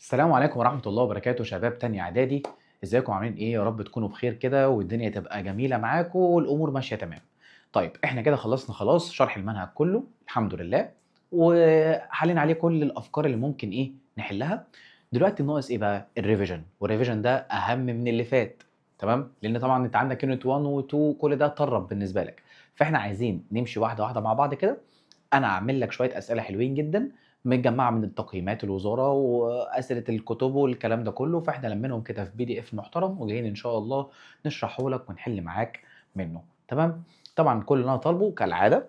السلام عليكم ورحمة الله وبركاته شباب تانية إعدادي، ازيكم عاملين ايه؟ يا رب تكونوا بخير كده والدنيا تبقى جميلة معاكم والأمور ماشية تمام. طيب احنا كده خلصنا خلاص شرح المنهج كله الحمد لله، وحلينا عليه كل الأفكار اللي ممكن ايه نحلها. دلوقتي ناقص ايه بقى؟ ال revision، وال revision ده أهم من اللي فات، تمام؟ لأن طبعا انت عندك unit 1 و 2 كل ده طرب بالنسبة لك، فاحنا عايزين نمشي واحدة واحدة مع بعض كده. أنا هعمل لك شوية أسئلة حلوين جدا متجمعه من التقييمات الوزارة واسئلة الكتب والكلام ده كله، فاحنا لمينهم كده في PDF محترم وجايين ان شاء الله نشرحه لك ونحل معاك منه، تمام؟ طبعا كل اللي انا طالبه كالعادة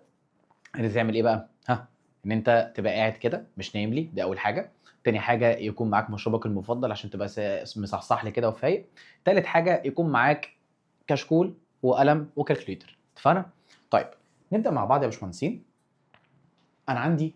ان تعمل ايه بقى؟ ها، ان انت تبقى قاعد كده مش نايم لي، دي اول حاجة. تاني حاجة يكون معاك مشروبك المفضل عشان تبقى مصحصح لي كده وفايق. تالت حاجة يكون معاك كشكول وقلم و calculator، اتفقنا؟ طيب نبدا مع بعض يا باشمهندسين. انا عندي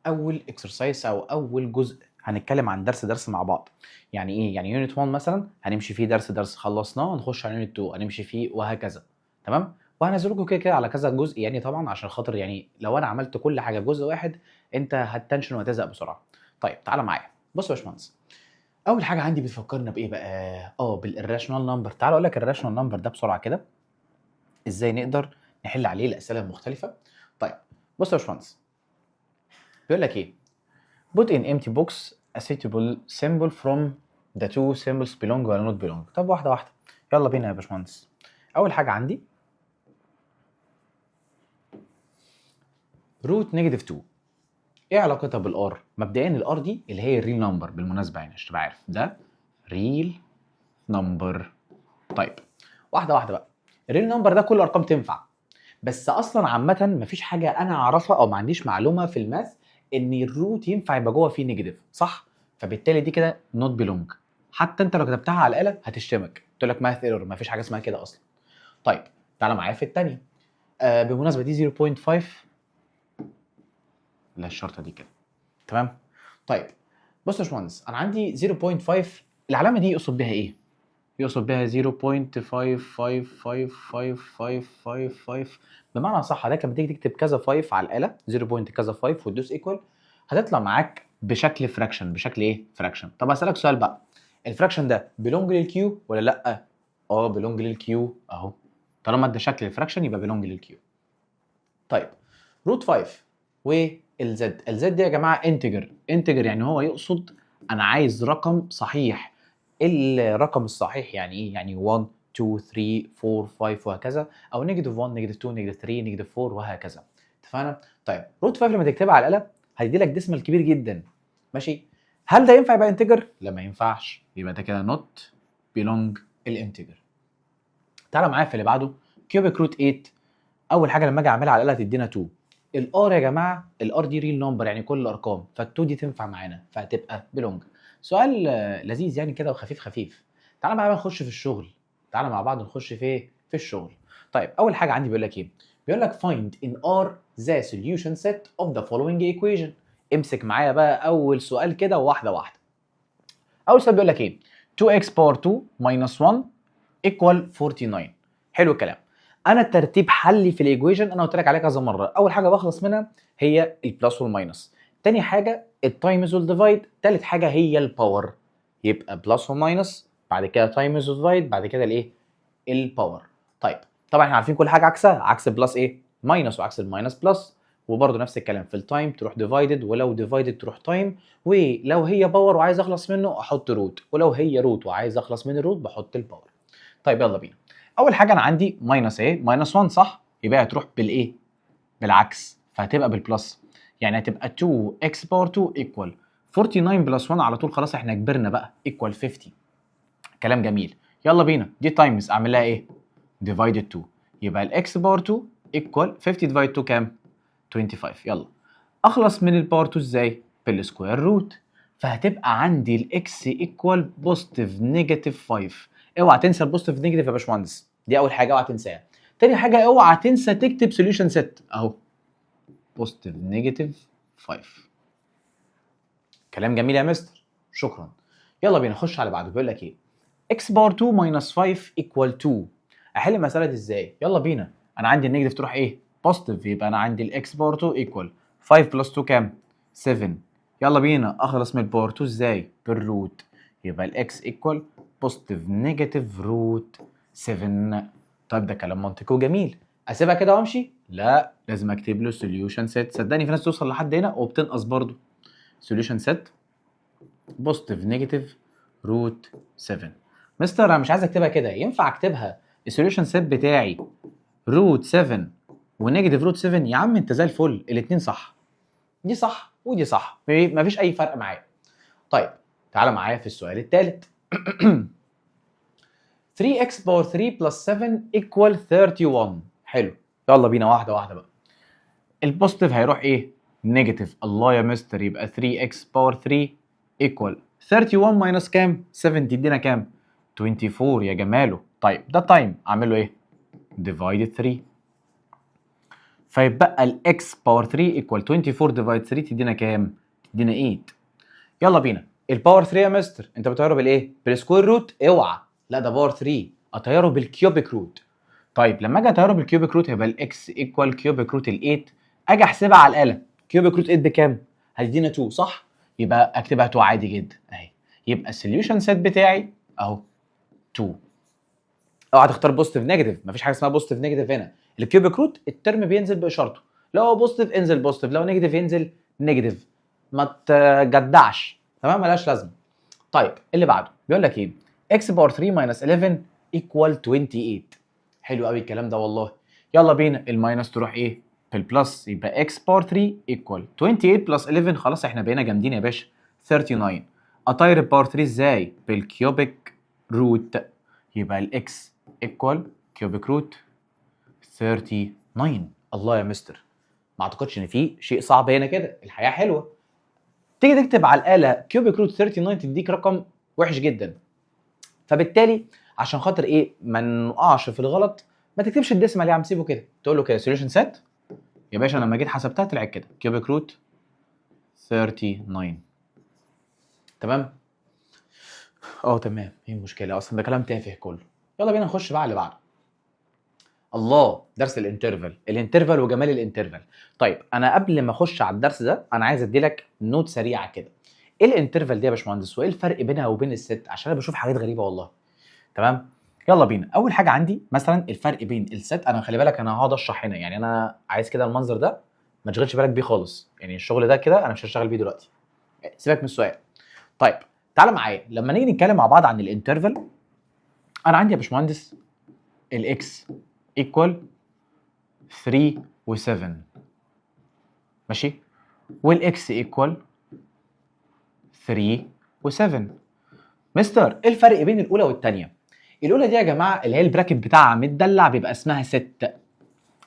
اول exercise او اول جزء هنتكلم عن درس درس مع بعض. يعني ايه؟ يعني unit 1 مثلا هنمشي فيه درس درس، خلصناه نخش على unit 2 هنمشي فيه وهكذا، تمام؟ وهنزل لكم كده كده على كذا جزء يعني طبعا عشان خاطر يعني لو انا عملت كل حاجة في جزء واحد انت هتنشن وهتزهق بسرعة. طيب تعالى معايا، بص يا باشمهندس، اول حاجة عندي بتفكرنا بايه بقى؟ بال irrational number. تعالى اقول لك ال irrational number ده بسرعة كده ازاي نقدر نحل عليه الاسئلة المختلفة. طيب بص يا باشمهندس، بيقول لك ايه؟ put in empty box a suitable symbol from the two symbols belong ولا not belong. طب واحدة واحدة، يلا بينا يا باشمهندس. أول حاجة عندي root negative 2، ايه علاقتها بال R؟ مبدئيا ال R دي اللي هي ال real number بالمناسبة، يعني عشان تبقى عارف ده real number. طيب واحدة واحدة بقى، ال real number ده كل الأرقام تنفع، بس أصلا عامة مفيش حاجة أنا أعرفها أو ما عنديش معلومة في ال math ان ال root ينفع يبقى جوه فيه negative، صح؟ فبالتالي دي كده not belong، حتى انت لو كتبتها على الاله هتشتمك، تقول لك math error، ما فيش حاجة اسمها كده اصلا. طيب تعالى معايا في الثانية. بالمناسبة دي 0.5، لا الشرطة دي كده، تمام؟ طيب بص يا باشمهندس، انا عندي 0.5، العلامة دي يقصد بيها ايه؟ يقصد بيها 0.5555555، بمعنى صح ده لما تيجي تكتب كذا 5 على الاله 0. كذا 5 وتدوس equal هتطلع معاك بشكل fraction. بشكل ايه؟ fraction. طب اسالك سؤال بقى، ال fraction ده belong لل Q ولا لا؟ Belong لل Q اهو، طالما ده شكل ال fraction يبقى belong لل Q. طيب root 5 وال Z، ال Z دي يا جماعة integer، integer يعني هو يقصد انا عايز رقم صحيح. الرقم الصحيح يعني ايه؟ يعني 1 2 3 4 5 وهكذا، او negative 1 negative 2 negative 3 negative 4 وهكذا، اتفقنا؟ طيب root 5 لما تكتبها على الاله هيدي لك decimal كبير جدا، ماشي؟ هل ده ينفع يبقى integer؟ لا ما ينفعش، يبقى ده كده not belong ال integer. تعالى معايا في اللي بعده، cubic root 8. اول حاجة لما اجي اعملها على الاله هتدينا 2. ال R يا جماعة، ال R دي real number يعني كل الارقام، فال2 دي تنفع معانا فهتبقى belong. سؤال لذيذ يعني كده وخفيف خفيف. تعالى معايا نخش في الشغل، تعالى مع بعض نخش في ايه؟ في الشغل. طيب اول حاجة عندي بيقول لك ايه؟ بيقول لك find in R the solution set of the following equation. امسك معايا بقى اول سؤال كده واحدة واحدة. اول سؤال بيقول لك ايه؟ 2x power 2 minus 1 equal 49. حلو الكلام. انا ترتيب حلي في ال equation انا قلت لك عليه كذا مرة. اول حاجة بخلص منها هي ال plus وال minus، تاني حاجة ال times وال divide، تالت حاجة هي ال power. يبقى plus و minus، بعد كده times و divide، بعد كده الايه؟ ال power. طيب طبعا احنا عارفين كل حاجة عكسها، عكس plus ايه؟ minus، وعكس ال minus plus، وبرده نفس الكلام في ال time تروح divided، ولو divided تروح time، ولو هي power وعايز اخلص منه احط root، ولو هي root وعايز اخلص من ال root بحط ال power. طيب يلا بينا. اول حاجة انا عندي minus ايه؟ minus 1، صح؟ يبقى هتروح بالايه؟ بالعكس، فهتبقى بال plus، يعني هتبقى 2 x power 2 equal 49 plus 1 على طول، خلاص احنا كبرنا بقى، equal 50. كلام جميل. يلا بينا، دي times اعمل لها ايه؟ divided 2، يبقى ال x power 2 equal 50 divide 2 كام؟ 25. يلا اخلص من ال power 2 ازاي؟ بال square root، فهتبقى عندي ال x equal positive negative 5. اوعى تنسى ال positive negative يا باشمهندس، دي اول حاجة اوعى تنساها. تاني حاجة اوعى تنسى تكتب solution set اهو، positive negative 5. كلام جميل يا مستر، شكرا. يلا بينا نخش على بعده. بيقول لك ايه؟ x power 2 minus 5 equal 2. احل المسالة دي ازاي؟ يلا بينا. انا عندي ال negative تروح ايه؟ positive، يبقى انا عندي ال x power 2 equal 5 plus 2 كام؟ 7. يلا بينا، اخلص من ال power 2 ازاي؟ بال root. يبقى ال x equal positive negative root 7. طيب ده كلام منطقي وجميل. اسيبها كده وامشي؟ لا، لازم اكتب له solution set. صدقني في ناس توصل لحد هنا وبتنقص برضو. solution set positive negative root 7. مستر، انا مش عايز اكتبها كده، ينفع اكتبها ال solution set بتاعي root 7 و negative root 7؟ يا عم انت زي الفل، الاثنين صح، دي صح ودي صح، مفيش اي فرق معايا. طيب تعالى معايا في السؤال الثالث. 3x power 3 plus 7 equal 31. حلو، يلا بينا واحدة واحدة بقى. ال positive هيروح ايه؟ negative. الله يا مستر، يبقى 3x power 3 equal 31 minus كام؟ 7، تدينا كام؟ 24. يا جماله. طيب ده time اعمل له ايه؟ divide 3، فيبقى ال x power 3 equal 24 divide 3، تدينا كام؟ تدينا 8. يلا بينا، ال power 3 يا مستر انت بتطيره بالايه؟ بال square root؟ اوعى، لا ده power 3، اطيره بال cubic root. طيب لما اجي اطيره بال cubic root هيبقى ال x equal cubic root ال 8. اجي احسبها على الاله، cubic root 8 بكام؟ هتدينا 2، صح؟ يبقى اكتبها 2 عادي جدا اهي. يبقى ال solution set بتاعي اهو 2. اوعى تختار positive negative، مفيش حاجة اسمها positive negative هنا. ال cubic root ال term بينزل باشارته، لو هو positive انزل positive، لو negative ينزل negative، ما تجدعش، تمام؟ ملهاش لازمه. طيب اللي بعده بيقول لك ايه؟ x power 3 minus 11 equal 28. حلو قوي الكلام ده والله. يلا بينا، ال minus تروح ايه؟ بال plus. يبقى x power 3 equal 28 plus 11. خلاص احنا بقينا جامدين يا باشا، 39. اطير ال power 3 ازاي؟ بال cubic root. يبقى ال x equal cubic root 39. الله يا مستر، ما اعتقدش ان في شيء صعب هنا كده، الحياة حلوه. تيجي تكتب على الاله cubic root 39 تديك رقم وحش جدا. فبالتالي عشان خاطر ايه؟ ما نقعش في الغلط، ما تكتبش ال decimal يا عم، سيبه كده. تقول له كده solution set يا باشا، انا لما جيت حسبتها طلعت كده cubic root 39. تمام؟ اه تمام. ايه المشكلة اصلا؟ ده كلام تافه كله. يلا بينا نخش بقى على اللي بعده. الله، درس ال interval، ال interval وجمال ال interval. طيب انا قبل ما اخش على الدرس ده انا عايز ادي لك note سريعة كده. ايه ال interval دي يا باشمهندس؟ وايه الفرق بينها وبين ال set؟ عشان انا بشوف حاجات غريبة والله. تمام، يلا بينا. اول حاجة عندي مثلا الفرق بين ال set، انا خلي بالك انا هقعد اشرح هنا، يعني انا عايز كده المنظر ده ما تشغلش بالك بيه خالص، يعني الشغل ده كده انا مش هشتغل بيه دلوقتي، سيبك من السؤال. طيب تعالى معايا لما نيجي نتكلم مع بعض عن ال interval. انا عندي يا باشمهندس ال x equal 3 و7، ماشي؟ وال x equal 3 و7. مستر، ايه الفرق بين الاولى والثانيه؟ الاولى دي يا جماعة اللي هي ال bracket بتاعها متدلع بيبقى اسمها set،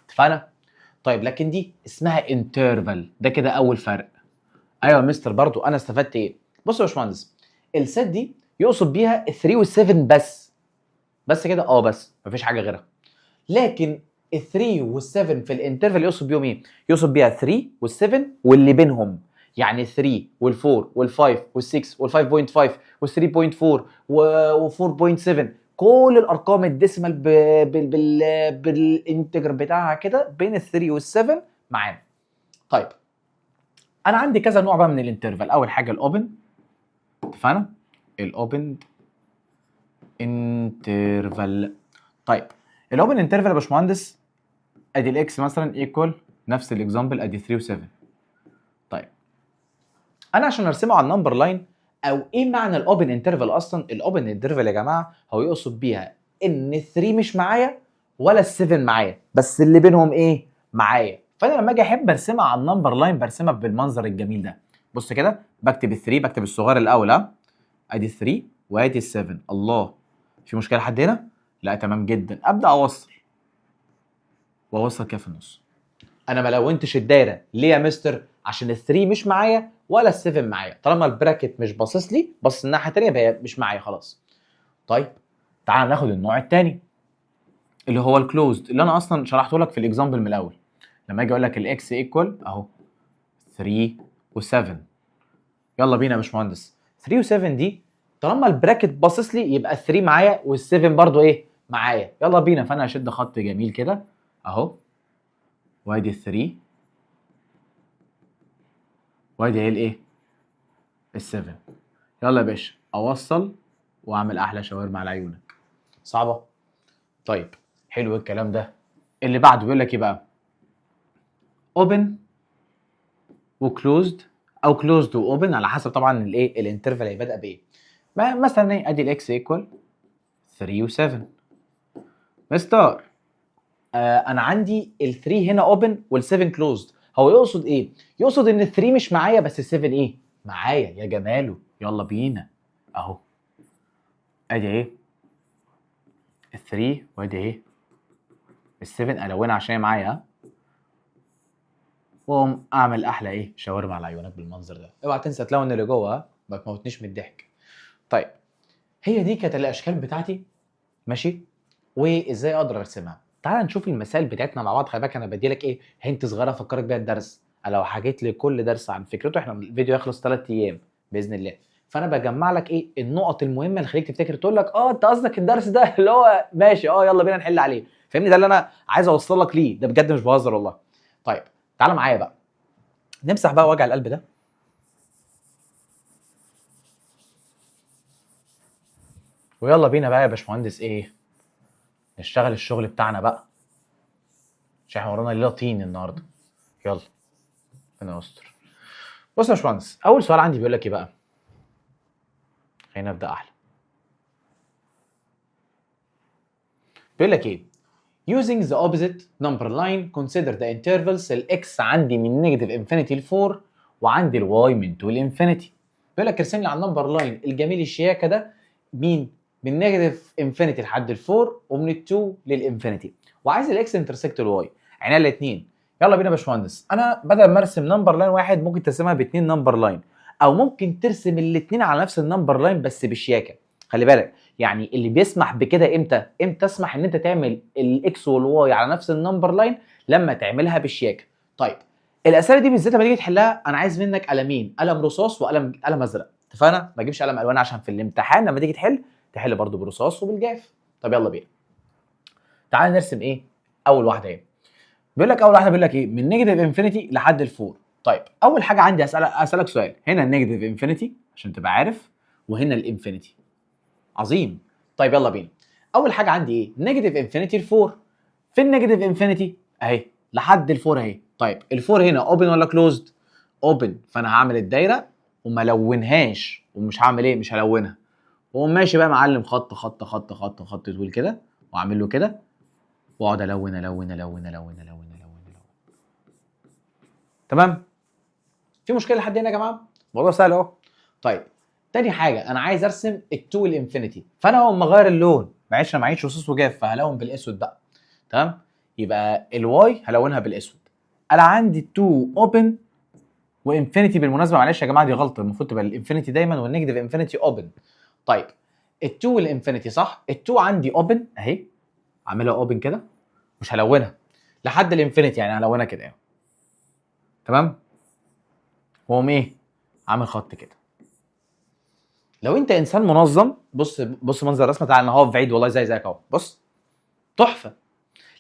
اتفقنا؟ طيب لكن دي اسمها interval. ده كده اول فرق. ايوه يا مستر، برضو انا استفدت ايه؟ بص يا باشمهندس، ال set دي يقصد بيها ال 3 وال 7 بس، بس كده، اه بس مفيش حاجة غيرها. لكن ال 3 وال 7 في ال interval يقصد بيهم ايه؟ يقصد بيها 3 وال 7 واللي بينهم، يعني 3 وال4 وال5 وال6 وال5.5 وال3.4 و4.7، كل الارقام ال decimal بال integer بتاعها كده بين ال 3 وال 7 معانا. طيب انا عندي كذا نوع بقى من ال interval. اول حاجة ال open، اتفقنا؟ ال open interval. طيب ال open interval يا باشمهندس، ادي ال x مثلا equal نفس ال example، ادي 3 و7. طيب انا عشان ارسمه على ال number line، او ايه معنى ال open interval اصلا؟ ال open interval يا جماعة هو يقصد بيها ان 3 مش معايا ولا ال 7 معايا، بس اللي بينهم ايه؟ معايا. فانا لما اجي احب ارسمها على ال number line برسمها بالمنظر الجميل ده. بص كده، بكتب ال 3، بكتب الصغير الاول، ها، ادي 3 وادي ال 7. الله، في مشكلة لحد هنا؟ لا، تمام جدا. ابدا اوصل واوصل كده في النص. انا ما لونتش الدايرة ليه يا مستر؟ عشان ال 3 مش معايا ولا ال 7 معايا. طالما ال bracket مش باصص لي، باصص الناحية الثانيه، يبقى مش معايا خلاص. طيب تعال ناخد النوع الثاني اللي هو ال closed، اللي انا اصلا شرحته لك في ال example من الاول. لما اجي اقول لك ال x equal اهو 3 و7، يلا بينا يا باشمهندس. 3 و7 دي طالما ال bracket باصص لي يبقى 3 معايا وال7 برضو ايه؟ معايا. يلا بينا. فانا هشد خط جميل كده اهو، وادي 3 وادي اهي الايه؟ ال 7. يلا يا باشا، اوصل واعمل احلى شاورما على عيونك. صعبه؟ طيب حلو الكلام ده. اللي بعده بيقول لك ايه بقى؟ open و closed او closed و open، على حسب طبعا الايه، ال interval اللي بدا بايه. مثلا ايه؟ ادي ال x equal 3 و7. مستر، انا عندي ال 3 هنا open وال 7 closed. هو يقصد ايه؟ يقصد ان ال 3 مش معايا بس ال 7 ايه؟ معايا. يا جماله، يلا بينا اهو، ادي ايه ال 3 وادي ايه ال 7، الونها عشان هي معايا، ها؟ واقوم اعمل احلى ايه؟ شاورما على عيونك بالمنظر ده. اوعى تنسى تلون اللي جوه، ها؟ ما تموتنيش من الضحك. طيب، هي دي كانت الاشكال بتاعتي، ماشي؟ وازاي اقدر ارسمها. تعال نشوف المسائل بتاعتنا مع بعض. خلي بالك، انا بدي لك ايه؟ hint صغيرة افكرك بيها الدرس. انا لو حكيت لكل درس عن فكرته، احنا الفيديو يخلص 3 ايام باذن الله. فانا بجمع لك ايه؟ النقط المهمة اللي تخليك تفتكر، تقول لك اه انت قصدك الدرس ده اللي هو ماشي، اه يلا بينا نحل عليه. فاهمني؟ ده اللي انا عايز اوصل لك ليه، ده بجد مش بهزر والله. طيب تعالى معايا بقى نمسح بقى وجع القلب ده. ويلا بينا بقى يا باشمهندس ايه؟ نشتغل الشغل بتاعنا بقى، عشان احنا ورانا ليلة طين النهارده. يلا ربنا يستر. بص يا باشمهندس، اول سؤال عندي بيقول لك ايه بقى؟ خلينا نبدا احلى. بيقول لك ايه؟ Using the opposite number line consider the intervals. ال x عندي من negative infinity ل 4 وعندي ال y من 2 ل infinity. بيقول لك ارسم لي على ال number line الجميل الشياكه ده مين؟ من negative infinity لحد ال 4 ومن ال 2 لل infinity، وعايز ال x intersect ال y، عينيا الاثنين. يلا بينا يا باشمهندس. انا بدل ما ارسم number line واحد ممكن ترسمها باثنين number line، او ممكن ترسم الاثنين على نفس ال number line بس بشياكه. خلي بالك، يعني اللي بيسمح بكده امتى؟ امتى تسمح ان انت تعمل ال x وال y على نفس ال number line؟ لما تعملها بشياكه. طيب الاسئلة دي بالذات لما تيجي تحلها انا عايز منك قلمين، قلم رصاص وقلم ازرق. اتفقنا؟ ما تجيبش قلم الوان عشان في الامتحان لما تيجي تحل تحل برده برصاص وبالجاف. طب يلا بينا، تعال نرسم ايه؟ اول واحدة ايه؟ بيقول لك اول واحدة بيقول لك ايه؟ من negative infinity لحد ال four. طيب اول حاجة عندي اسالك سؤال، هنا ال negative infinity عشان تبقى عارف، وهنا ال infinity. عظيم. طيب يلا بينا. اول حاجة عندي ايه؟ negative infinity ال four. فين negative infinity؟ اهي لحد ال four اهي. طيب ال four هنا open ولا closed؟ open. فانا هعمل الدايرة وما لونهاش، ومش هعمل ايه؟ مش هلونها. واقوم ماشي بقى معلم خط خط خط خط خط طويل كده، واعمل له كده، واقعد الون الون الون الون الون الون الون. تمام؟ في مشكلة لحد هنا يا جماعة؟ الموضوع سهل اهو. طيب تاني حاجة انا عايز ارسم ال2 ال infinity، فانا اول ما اغير اللون، معلش انا معيش رصاص وجاف فهلون بالاسود بقى. تمام؟ يبقى ال y هلونها بالاسود. انا عندي 2 open و infinity، بالمناسبة معلش يا جماعة دي غلطه، المفروض تبقى ال infinity دايما وال negative infinity open. طيب ال2 وال infinity صح؟ ال2 عندي open اهي، اعملها open كده، مش هلونها لحد ال infinity، يعني هلونها كده اهي. تمام؟ واقوم ايه؟ عامل خط كده. لو انت انسان منظم، بص بص منظر الرسمة، تعالى انا هقف بعيد والله زي زيك اهو، بص تحفة.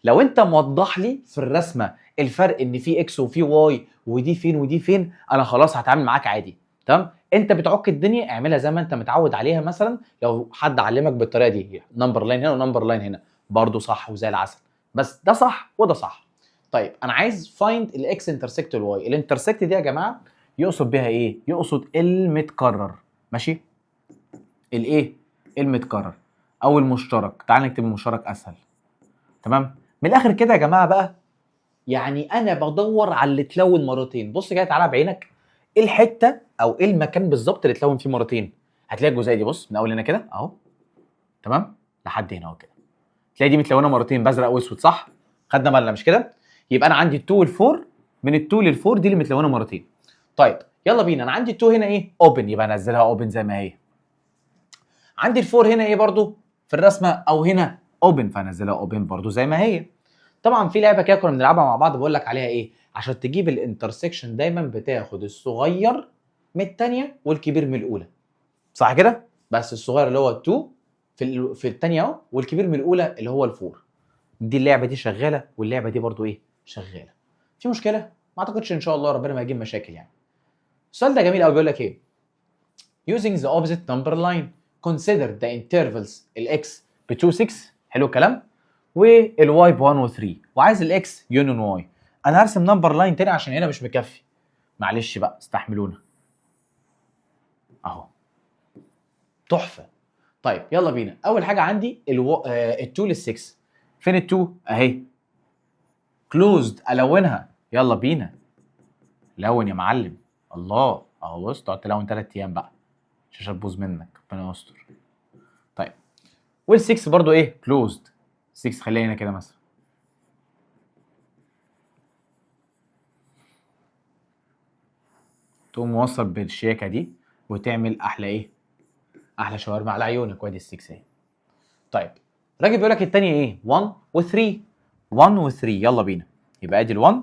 لو انت موضح لي في الرسمة الفرق ان في x وفي y ودي فين ودي فين، انا خلاص هتعامل معاك عادي. تمام؟ انت بتعك الدنيا، اعملها زي ما انت متعود عليها. مثلا لو حد علمك بالطريقة دي، number line هنا و number line هنا، برضه صح وزي العسل، بس ده صح وده صح. طيب انا عايز find ال x intersect ال y. ال intersect دي يا جماعة يقصد بيها ايه؟ يقصد المتكرر، ماشي؟ الايه؟ المتكرر او المشترك. تعال نكتب المشترك اسهل. تمام؟ من الاخر كده يا جماعة بقى، يعني انا بدور على اللي اتلون مرتين. بص كده تعالى بعينك، ايه الحتة او ايه المكان بالظبط اللي اتلون فيه مرتين؟ هتلاقي الجزئية دي، بص من اول هنا كده اهو، تمام، لحد هنا اهو كده، تلاقي دي متلونه مرتين بازرق واسود، صح؟ خدنا بالنا مش كده؟ يبقى انا عندي 2 وال4، من ال2 لل4 دي اللي متلونه مرتين. طيب يلا بينا، انا عندي 2 هنا ايه؟ open، يبقى انزلها open زي ما هي. عندي ال4 هنا ايه برضو في الرسمة او هنا open، فانزلها open برضو زي ما هي. طبعا في لعبه كده كنا بنلعبها مع بعض بقول لك عليها ايه؟ عشان تجيب ال intersection دايما بتاخد الصغير من الثانية والكبير من الاولى، صح كده؟ بس الصغير اللي هو 2 في الثانية اهو، والكبير من الاولى اللي هو ال4. دي اللعبة دي شغالة، واللعبة دي برضو ايه؟ شغالة. في مشكلة؟ ما اعتقدش ان شاء الله ربنا ما يجيب مشاكل يعني. السؤال ده جميل قوي، بيقول لك ايه؟ using the opposite number line consider the intervals ال x ب 2 6، حلو الكلام، وال y ب 1 و 3، وعايز ال x union y. انا هرسم number line تاني عشان هنا مش مكفي، معلش بقى استحملونا اهو. تحفه. طيب يلا بينا. اول حاجة عندي ال 2 لل 6. فين ال 2؟ اهي closed، الونها. يلا بينا، لون يا معلم. الله، اهو بص، تقعد تلون 3 ايام بقى، الشاشة تبوظ منك، ربنا يستر. طيب وال 6 برضو ايه؟ closed. 6 خليها هنا كده مثلا. تقوم موصل بالشياكه دي وتعمل احلى ايه؟ احلى شاورما على عيونك. وادي ال 6 اهي. طيب الراجل بيقول لك الثانية ايه؟ 1 و3. 1 و3، يلا بينا. يبقى ادي ال1،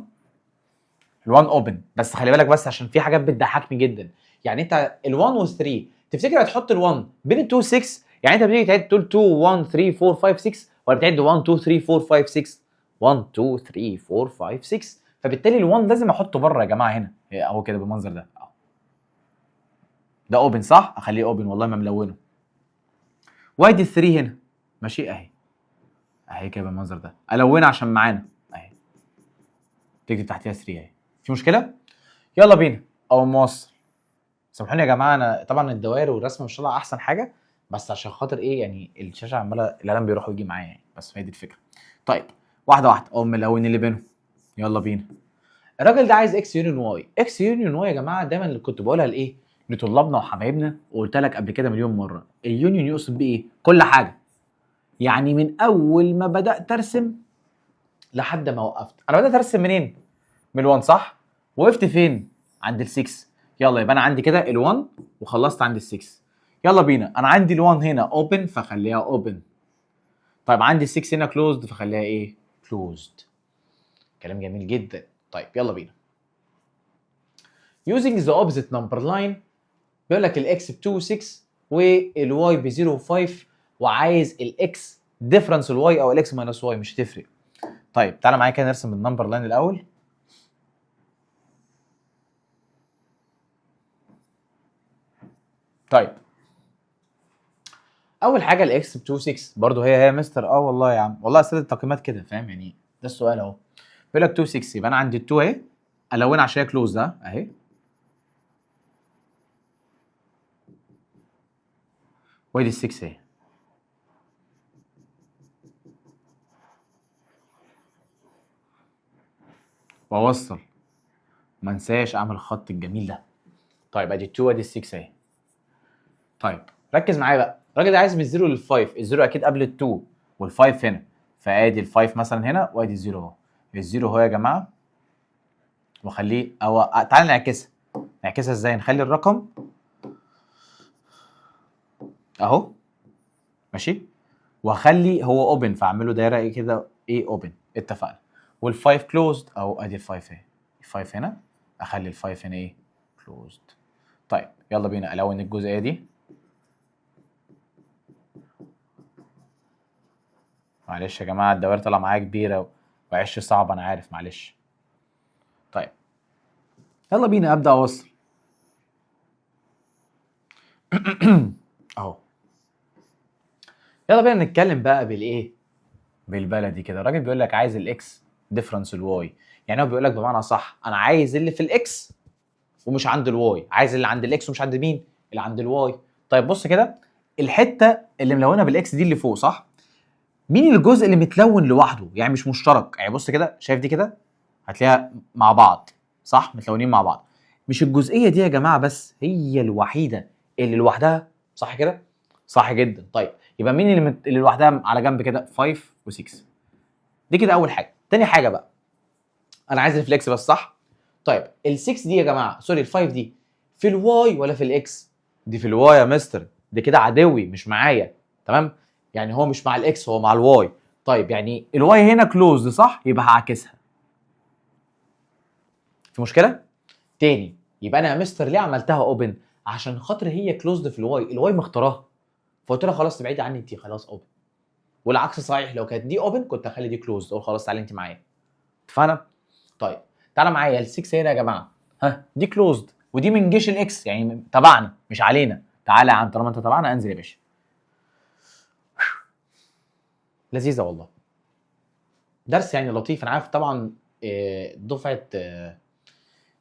ال1 open. بس خلي بالك بس عشان في حاجات بتضحكني جدا. يعني انت ال1 وال3 تفتكر هتحط ال1 بين ال2 6؟ يعني انت بتيجي تعد تقول 2 1 3 4 5 6، ولا بتعد 1 2 3 4 5 6؟ 1 2 3 4 5 6. فبالتالي ال1 لازم احطه بره يا جماعة هنا اهو كده بالمنظر ده اهو. ده open صح؟ اخليه open، والله ما ملونه. وادي 3 هنا ماشي اهي، اهي كده بالمنظر ده، الونها عشان معانا اهي، تكتب تحتيها 3 اهي. في مشكلة؟ يلا بينا. او موصل. سامحوني يا جماعه، انا طبعا الدوائر والرسم مش طالعه احسن حاجه، بس عشان خاطر ايه؟ يعني الشاشة عماله القلم بيروح ويجي معايا يعني، بس هي دي الفكرة. طيب واحدة واحده، اقوم ملون اللي بينهم. يلا بينا. الراجل ده عايز x union y. x union y يا جماعة دايما اللي كنت بقولها لايه؟ لطلابنا وحبايبنا، وقلت لك قبل كده مليون مرة، ال union يقصد بيه ايه؟ كل حاجه. يعني من اول ما بدات ارسم لحد ما وقفت. انا بدات ارسم منين؟ من ال1 صح؟ وقفت فين؟ عند ال6. يلا يبقى انا عندي كده ال1 وخلصت عند ال6. يلا بينا. انا عندي ال1 هنا open فخليها open. طيب عندي ال6 هنا closed فخليها ايه؟ closed. كلام جميل جدا. طيب يلا بينا. using the opposite number line بيقول لك ال x ب 2 6 وال y ب 0 5، وعايز ال x difference ال y او ال x minus y، مش هتفرق. طيب تعالى معايا كده نرسم ال number line الاول. طيب اول حاجة ال x ب 2 6 برضه هي هي مستر. والله يا عم، والله اسئلة التقييمات كده فاهم يعني. ده السؤال اهو، بيقول لك 2 6، يبقى انا عندي 2 اهي، الونها عشان هي closed ده اهي، وادي ال 6 اهي. واوصل، ما انساش اعمل الخط الجميل ده. طيب ادي 2 وادي 6 اهي. طيب ركز معايا بقى، الراجل ده عايز من 0 لل 5، ال zero اكيد قبل ال 2 وال 5 هنا، فادي ال 5 مثلا هنا وادي ال zero اهو. ال zero اهو يا جماعة، واخليه او تعالى نعكسها. نعكسها ازاي؟ نخلي الرقم اهو ماشي، واخلي هو open، فاعمله دايرة ايه كده، ايه open، اتفقنا. وال5 closed اهو، ادي ال5 اهي، ال5 هنا، اخلي ال5 هنا ايه؟ closed. طيب يلا بينا الون الجزئية دي. معلش يا جماعة الدوائر طالعه معايا كبيرة وعش صعب انا عارف، معلش. طيب يلا بينا ابدا اوصل اهو. يلا بينا نتكلم بقى بالايه؟ بالبلدي كده. الراجل بيقول لك عايز ال x difference ال y، يعني هو بيقول لك بمعنى صح انا عايز اللي في ال x ومش عند ال y، عايز اللي عند ال x ومش عند مين؟ اللي عند ال y. طيب بص كده، الحتة اللي ملونة بال x دي اللي فوق صح؟ مين الجزء اللي متلون لوحده يعني مش مشترك؟ يعني بص كده، شايف دي كده هتلاقيها مع بعض صح؟ متلونين مع بعض. مش الجزئية دي يا جماعة بس هي الوحيدة اللي لوحدها صح كده؟ صح جدا. طيب يبقى مين اللي لوحدها على جنب كده؟ 5 و6. دي كده اول حاجة. تاني حاجة بقى انا عايز ال x بس صح؟ طيب ال6 دي يا جماعة، sorry ال5 دي في ال y ولا في ال x؟ دي في ال y يا مستر، دي كده عدوي مش معايا، تمام؟ يعني هو مش مع ال x هو مع ال y. طيب يعني ال y هنا closed صح؟ يبقى هعكسها. في مشكلة؟ تاني يبقى انا يا مستر ليه عملتها open؟ عشان خاطر هي closed في ال y، ال y مختارها، فقلت لها خلاص تبعدي عني انت، خلاص open. والعكس صحيح، لو كانت دي open كنت هخلي دي closed، اقول خلاص تعالي انت معايا. اتفقنا؟ طيب تعالى معايا ال 6 هنا يا جماعة، ها دي closed ودي من جيش ال x يعني تبعنا مش علينا. تعالى يا عم، طالما انت تبعنا انزل يا باشا. لذيذة والله، درس يعني لطيف. انا عارف طبعا دفعه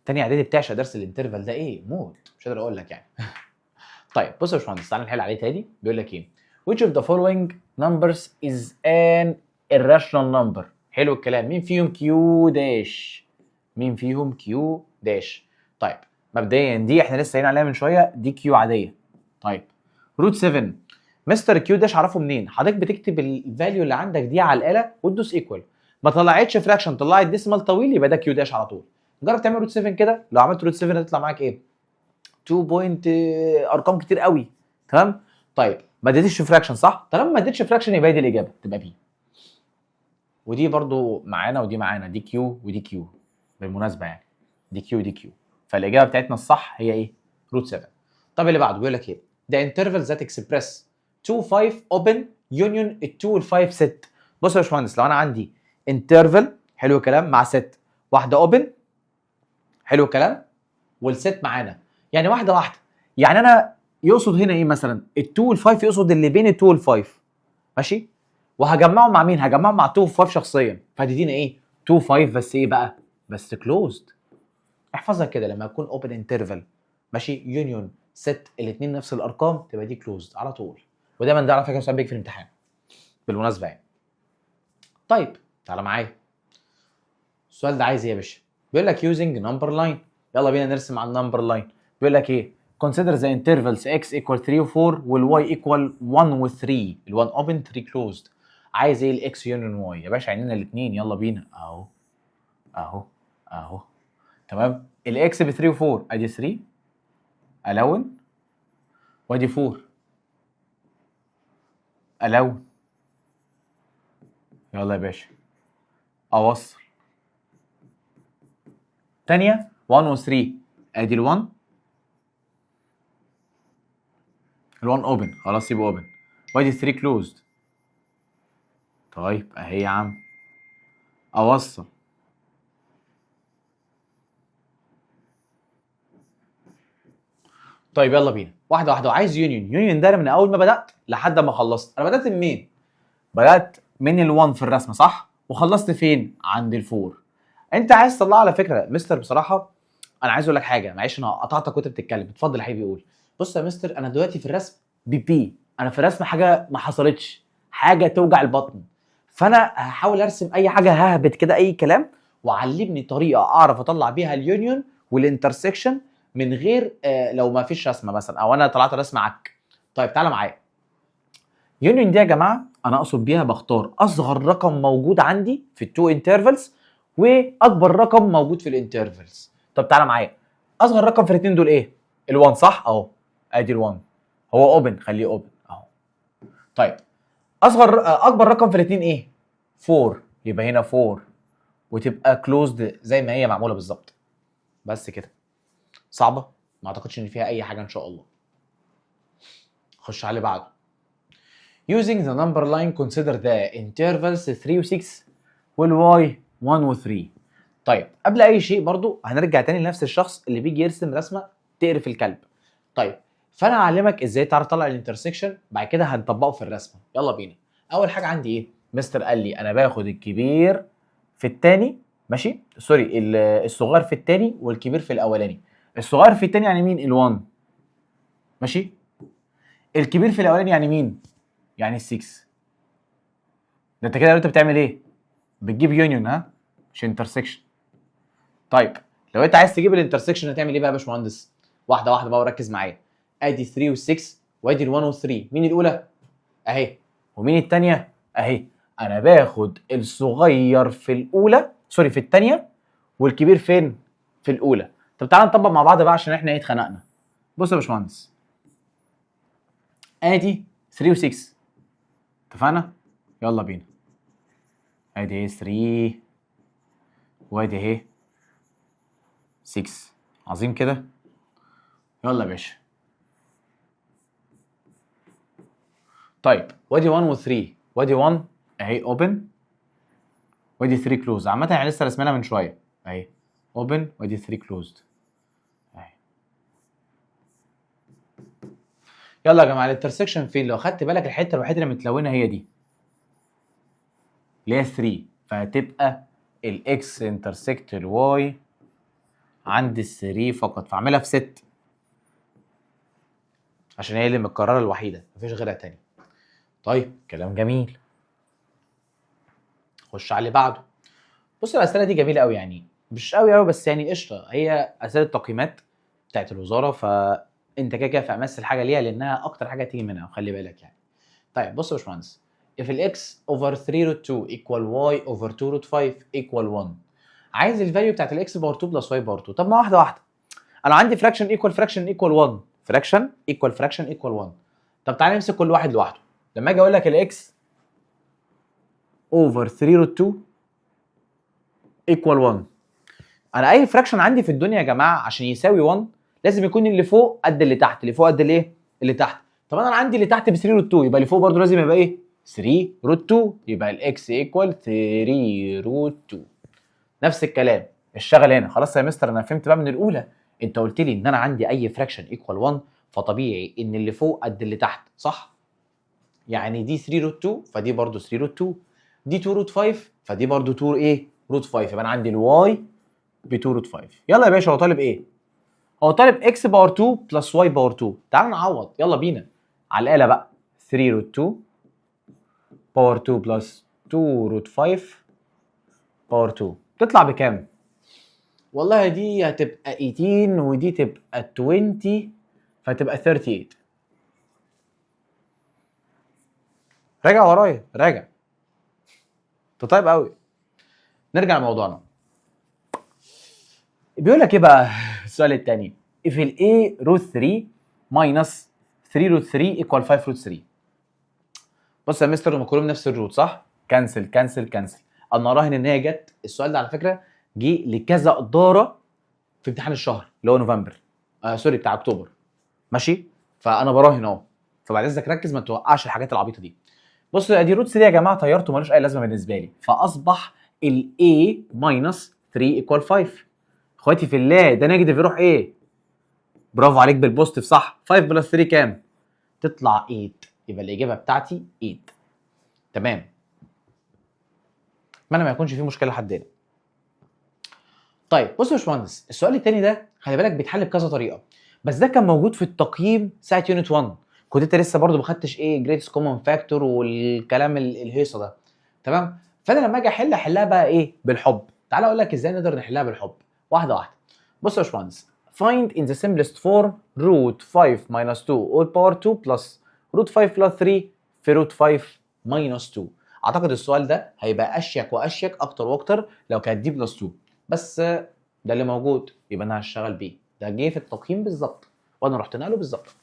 تاني اعدادي بتعشق درس ال interval ده، ايه موت، مش قادر اقول لك يعني. طيب بص يا باشمهندس، تعالى نحل عليه تاني. بيقول لك ايه؟ which of the following numbers is an irrational number؟ حلو الكلام. مين فيهم Q dash؟ مين فيهم Q dash؟ طيب مبدئيا دي احنا لسه قايلين عليها من شويه، دي Q عاديه. طيب root 7، مستر Q dash اعرفه منين؟ حضرتك بتكتب ال value اللي عندك دي على الاله وتدوس equal، ما طلعتش fraction، طلعت decimal طويل، يبقى ده Q dash على طول. جرب تعمل root 7 كده، لو عملت root 7 هتطلع معاك ايه؟ 2 point ارقام كتير قوي. تمام؟ طيب ما اديتش fraction صح؟ طالما ما اديتش fraction يبقى دي الاجابة تبقى B. ودي برضو معانا ودي معانا، دي Q ودي Q بالمناسبة يعني، دي Q ودي Q. فالاجابه بتاعتنا الصح هي ايه؟ root 7. طب اللي بعده بيقول لك ايه؟ The interval that express 2 5 open union 2 وال 5 set. بص يا باشمهندس، لو انا عندي interval، حلو الكلام، مع set واحدة open، حلو الكلام، وال set معانا يعني واحدة واحده، يعني انا يقصد هنا ايه مثلا؟ ال2 وال5، يقصد اللي بين ال2 وال5، ماشي؟ وهجمعهم مع مين؟ هجمعهم مع 2 و5 شخصيا، فهتدينا ايه؟ 2 5، بس ايه بقى؟ بس closed. احفظها كده، لما يكون open interval ماشي union set الاثنين نفس الارقام تبقى دي closed على طول. ودايما ده على فكرة سؤال بيجي في الامتحان بالمناسبة يعني. طيب تعالى معايا، السؤال ده عايز ايه يا باشا؟ بيقول لك using number line. يلا بينا نرسم على ال number line. بيقول لك ايه؟ consider the intervals x equal 3 و 4 وال y equal 1 و 3، ال 1 open 3 closed. عايز ايه؟ ال x union y. يا باشا عينينا الاثنين، يلا بينا، اهو اهو اهو. تمام، ال x ب 3 و 4، ادي 3 الون وادي 4 الون. يلا يا باشا اوصل. تانية 1 و 3، ادي ال 1، ال 1 open خلاص سيبه open، وادي 3 closed. طيب اهي يا عم اوصل. طيب يلا بينا واحدة واحده. وعايز union، union ده من اول ما بدات لحد ما خلصت. انا بدات منين؟ بدات من ال1 في الرسمة صح؟ وخلصت فين؟ عند ال4. انت عايز تطلع على فكرة مستر، بصراحة انا عايز اقول لك حاجه، معلش انا قطعتك وانت بتتكلم. اتفضل يا حبيبي قول. بص يا مستر، انا دلوقتي في الرسم بي بي، انا في الرسم حاجة ما حصلتش، حاجة توجع البطن، فانا هحاول ارسم اي حاجة ههبط كده اي كلام، وعلمني طريقه اعرف اطلع بيها ال union وال intersection من غير لو ما فيش رسمه مثلا او انا طلعت رسمه عك. طيب تعالى معايا. union دي يا جماعة انا اقصد بيها بختار اصغر رقم موجود عندي في ال two intervals واكبر رقم موجود في ال intervals. طب تعالى معايا، اصغر رقم في الاثنين دول ايه؟ ال1 صح؟ اهو ادي ال1، هو open خليه open اهو. طيب اصغر اكبر رقم في الاثنين ايه؟ 4، يبقى هنا 4 وتبقى closed زي ما هي معمولة بالظبط. بس كده. صعبة؟ ما اعتقدش ان فيها اي حاجة ان شاء الله. خش على اللي بعده. Using the number line consider the intervals 3 و 6 وال y 1 و 3. طيب قبل اي شيء برضو هنرجع تاني لنفس الشخص اللي بيجي يرسم رسمه تقرف الكلب. طيب فانا هعلمك ازاي تعرف تطلع ال intersection، بعد كده هنطبقه في الرسمة. يلا بينا. اول حاجة عندي ايه؟ مستر قال لي انا باخد الكبير في الثاني، ماشي، sorry الصغير في الثاني والكبير في الاولاني. الصغير في الثاني يعني مين؟ ال1، ماشي. الكبير في الاولاني يعني مين؟ يعني ال6. ده انت كده انت بتعمل ايه؟ بتجيب union ها، مش intersection. طيب لو انت عايز تجيب ال intersection هتعمل ايه بقى يا باشمهندس؟ واحدة واحدة بقى وركز معايا. ادي 3 و6 وادي ال1 و3، مين الاولى؟ اهي. ومين الثانية؟ اهي. انا باخد الصغير في الاولى، sorry في الثانية، والكبير فين؟ في الاولى. طب تعالى نطبق مع بعض بقى عشان احنا ايه اتخنقنا. بص يا باشمهندس، ادي 3 و6، اتفقنا؟ يلا بينا. ادي ايه 3 وادي اهي 6. عظيم كده. يلا يا باشا. طيب وادي 1 و3 وادي 1 اهي open وادي 3 close. عامة احنا لسه رسمينها من شوية اهي open وادي 3 closed اهي. يلا يا جماعه، ال intersection فين؟ لو خدت بالك الحتة الوحيدة اللي متلونه هي دي اللي هي 3، فهتبقى ال x intersect ال y عند ال 3 فقط، فاعملها في 6 عشان هي اللي متكررة الوحيده، مفيش غيرها تاني. طيب كلام جميل، خش على اللي بعده. بص، الاسئلة دي جميلة قوي، يعني مش قوي قوي بس يعني قشطه، هي اسئلة تقييمات بتاعت الوزاره، فانت كده كده في امس الحاجة ليها لانها اكتر حاجة تيجي منها، خلي بالك يعني. طيب بص يا باشمهندس، if ال x over 3 root 2 equal y over 2 root 5 equal 1، عايز ال value بتاعت ال x power 2 plus y power 2. طب ما واحدة واحده، انا عندي fraction equal fraction equal 1، fraction equal fraction equal 1. طب تعالى نمسك كل واحد لوحده. لما اجي اقول لك ال x over 3 root 2 equal 1، انا اي fraction عندي في الدنيا يا جماعة عشان يساوي 1 لازم يكون اللي فوق قد اللي تحت، اللي فوق قد الايه؟ اللي تحت. طب انا عندي اللي تحت ب 3 root 2، يبقى اللي فوق برضه لازم يبقى ايه؟ 3 root 2، يبقى ال x equal 3 root 2. نفس الكلام اشتغل هنا. خلاص يا مستر، انا فهمت بقى من الاولى، انت قلت لي ان انا عندي اي fraction equal 1، فطبيعي ان اللي فوق قد اللي تحت، صح؟ يعني دي 3 root 2 فدي برضه 3 root 2، دي 2 root 5 فدي برضه 2 ايه؟ root 5. يبقى انا عندي ال y ب 2 root 5. يلا يا باشا، هو طالب ايه؟ هو طالب x power 2 plus y power 2. تعال نعوض، يلا بينا على الاله بقى. 3 root 2 power 2 plus 2 root 5 power 2 تطلع بكام؟ والله دي هتبقى 18 ودي تبقى 20، فتبقى 38. راجع ورايا، راجع انت. طيب قوي، نرجع لموضوعنا. بيقول لك ايه بقى السؤال الثاني؟ if ال a root 3 minus 3 root 3 equal 5 root 3. بص يا مستر، هم كلهم نفس ال root، صح؟ cancel cancel cancel. انا راهن ان هي جت. السؤال ده على فكرة جه لكذا ادارة في امتحان الشهر اللي هو نوفمبر، sorry، بتاع اكتوبر، ماشي؟ فانا براهن اهو، فبعد اذنك ركز، ما توقعش الحاجات العبيطه دي. بص، ادي root 3 يا جماعه، طيرته، ملوش اي لازمه بالنسبة لي، فاصبح ال A minus 3 equal 5. اخواتي في الله، ده negative يروح ايه؟ برافو عليك، بال positive، صح. 5 plus 3 كام؟ تطلع 8، يبقى الاجابة بتاعتي 8. تمام، اتمنى ما يكونش في مشكلة لحد هنا. طيب بص يا باشمهندس، السؤال التاني ده خلي بالك بيتحل بكذا طريقه، بس ده كان موجود في التقييم ساعة unit 1، كنت انت لسه برضو ما خدتش ايه greatest common factor والكلام الهيصه ده، تمام؟ فانا لما اجي احل احلها بقى ايه؟ بالحب. تعالى اقول لك ازاي نقدر نحلها بالحب واحدة واحده. بص يا باشمهندس، find in the simplest form root 5 minus 2 all power 2 plus root 5 plus 3 في root 5 minus 2. اعتقد السؤال ده هيبقى اشيك واشيك اكتر واكتر لو كانت دي plus 2، بس ده اللي موجود يبقى انا هشتغل بيه. ده جه في التقييم بالظبط وانا رحت نقله بالظبط،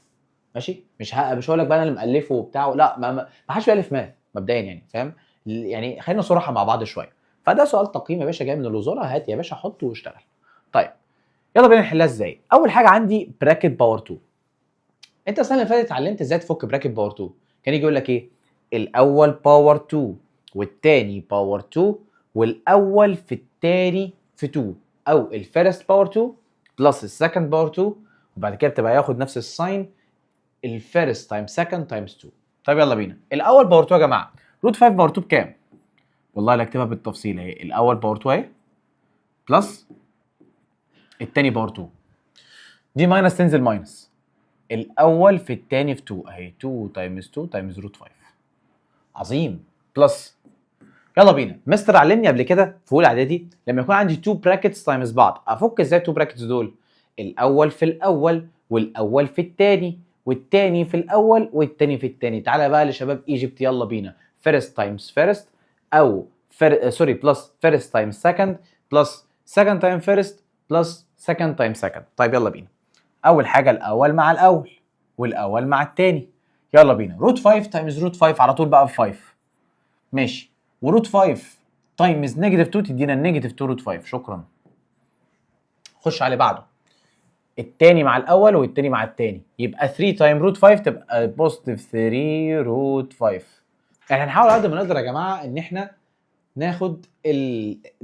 ماشي؟ مش هقول لك بقى انا اللي مالفه وبتاع، لا، ما حدش بيالف math مبدئيا يعني، فاهم؟ يعني خلينا صراحة مع بعض شويه. فده سؤال تقييم يا باشا جاي من الوزاره، هات يا باشا حطه واشتغل. طيب يلا بينا نحلها ازاي. اول حاجة عندي bracket power 2. انت السنة اللي فاتت اتعلمت ازاي تفك bracket power 2. كان يجي يقول لك ايه؟ الاول power 2 والتاني power 2 والاول في التاني في 2، او ال first power 2 plus ال second power 2، وبعد كده بتبقى ياخد نفس ال sign، ال first times second times 2. طيب يلا بينا، الاول power 2 يا جماعه، root 5 power 2 بكام؟ والله لا اكتبها بالتفصيل اهي، الاول power 2 اهي plus التاني power 2، دي minus تنزل minus، الاول في التاني في 2 اهي، 2 times 2 times root 5. عظيم، plus. يلا بينا، مستر علمني قبل كده في اولى اعدادي لما يكون عندي 2 brackets times بعض افك ازاي 2 brackets دول؟ الاول في الاول والاول في التاني والتاني في الاول والتاني في التاني. تعالى بقى لشباب Egypt، يلا بينا، first times first او sorry، plus first times second plus second time first plus second time second. طيب يلا بينا، اول حاجة الاول مع الاول والاول مع التاني. يلا بينا، root 5 times root 5 على طول بقى ب 5، ماشي؟ و root 5 times negative 2 تدينا negative 2 root 5. شكرا. خش على اللي بعده، التاني مع الاول والتاني مع التاني، يبقى 3 times root 5 تبقى positive 3 root 5. احنا هنحاول على قد ما نقدر يا جماعة ان احنا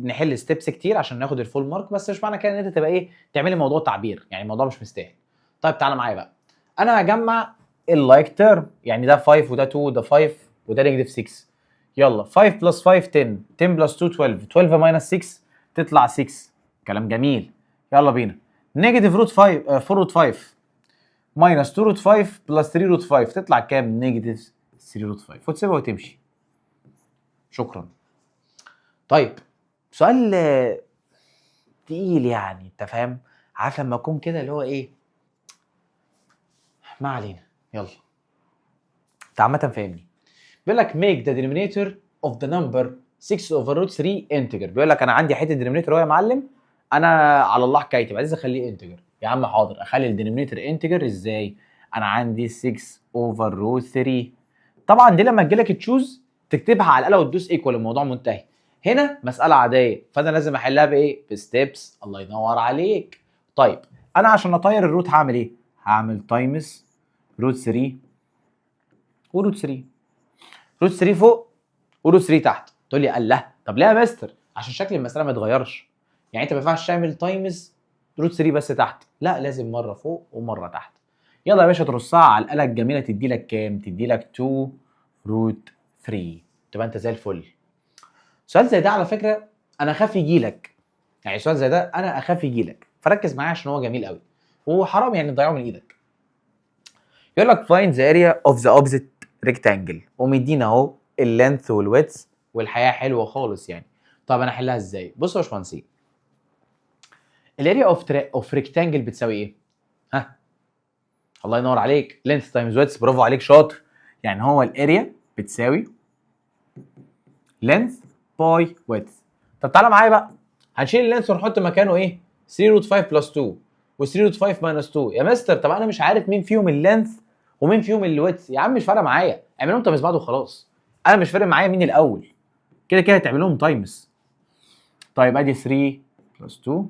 نحل steps كتير عشان ناخد ال full mark، بس مش معنى كده ان انت تبقى ايه، تعملي موضوع تعبير، يعني الموضوع مش مستاهل. طيب تعالى معايا بقى، انا هجمع ال like term، يعني ده 5 وده 2 وده 5 وده negative 6. يلا، 5 plus 5 10، 10 plus 2 12، 12 minus 6 تطلع 6. كلام جميل، يلا بينا. negative root 5، 4 root 5 minus 2 root 5 plus 3 root 5 تطلع كام؟ negative 3 root 5، وتسيبها وتمشي. شكرا. طيب، سؤال تقيل يعني، انت فاهم، عارف لما اكون كده اللي هو ايه، ما علينا. يلا، انت عامة فاهمني. بيقول لك make the denominator of the number 6 over root 3 integer. بيقول لك انا عندي حتة denominator اهو يا معلم، انا على الله حكايتي عايز اخليه integer. يا عم حاضر، اخلي ال denominator integer ازاي؟ انا عندي 6 over root 3. طبعا دي لما تجيلك choose تكتبها على الاله وتدوس equal، الموضوع منتهي. هنا مسالة عاديه، فانا لازم احلها بايه؟ ب steps. الله ينور عليك. طيب، انا عشان اطير ال root هعمل ايه؟ هعمل times root 3 و root 3، root 3 فوق و root 3 تحت. تقول لي الله، طب ليه يا مستر؟ عشان شكل المسالة ما يتغيرش. يعني انت ما ينفعش تعمل times root 3 بس تحت، لا، لازم مرة فوق ومرة تحت. يلا يا باشا، ترصها على الاله الجميله، تدي لك كام؟ تدي لك 2 root 3، تبقى انت زي الفل. سؤال زي ده على فكرة انا اخاف يجي لك، يعني سؤال زي ده انا اخاف يجي لك، فركز معايا عشان هو جميل قوي وحرام يعني تضيعه من ايدك. يقول لك find the area of the opposite rectangle، ومدينا اهو ال length وال width، والحياة حلوة خالص يعني. طب انا احلها ازاي؟ بصوا يا باشمهندسين، ال area of rectangle بتساوي ايه؟ ها، الله ينور عليك، length times width. برافو عليك، شاطر. يعني هو ال area بتساوي length by width. طب تعالى معايا بقى، هنشيل ال length ونحط مكانه ايه؟ 3 root 5 plus 2 و 3 root 5 minus 2. يا مستر، طب انا مش عارف مين فيهم ال length ومين فيهم ال width. يا عم مش فارقه معايا، اعملهم times بعض وخلاص. انا مش فارق معايا مين الاول، كده كده هتعملهم times. طيب، ادي 3 plus 2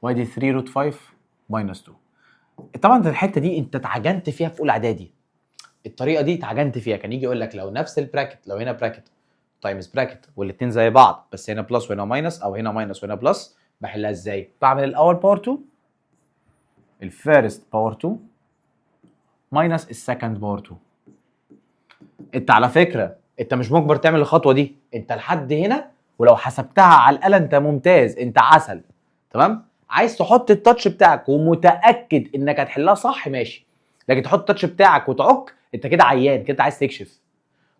وادي 3 root 5 minus 2. طبعا الحتة دي انت اتعجنت فيها في اولى اعدادي، الطريقة دي اتعجنت فيها. كان يجي يقول لك لو نفس ال bracket، لو هنا bracket times bracket والاثنين زي بعض بس هنا plus وهنا minus او هنا minus وهنا plus، بحلها ازاي؟ بعمل الاول power 2، ال first power 2 minus ال second power 2. انت على فكرة انت مش مجبر تعمل الخطوة دي، انت لحد هنا ولو حسبتها على الاله انت ممتاز، انت عسل، تمام؟ عايز تحط ال touch بتاعك ومتاكد انك هتحلها صح، ماشي، لكن تحط ال touch بتاعك وتعك، انت كده عيان كده، عايز تكشف.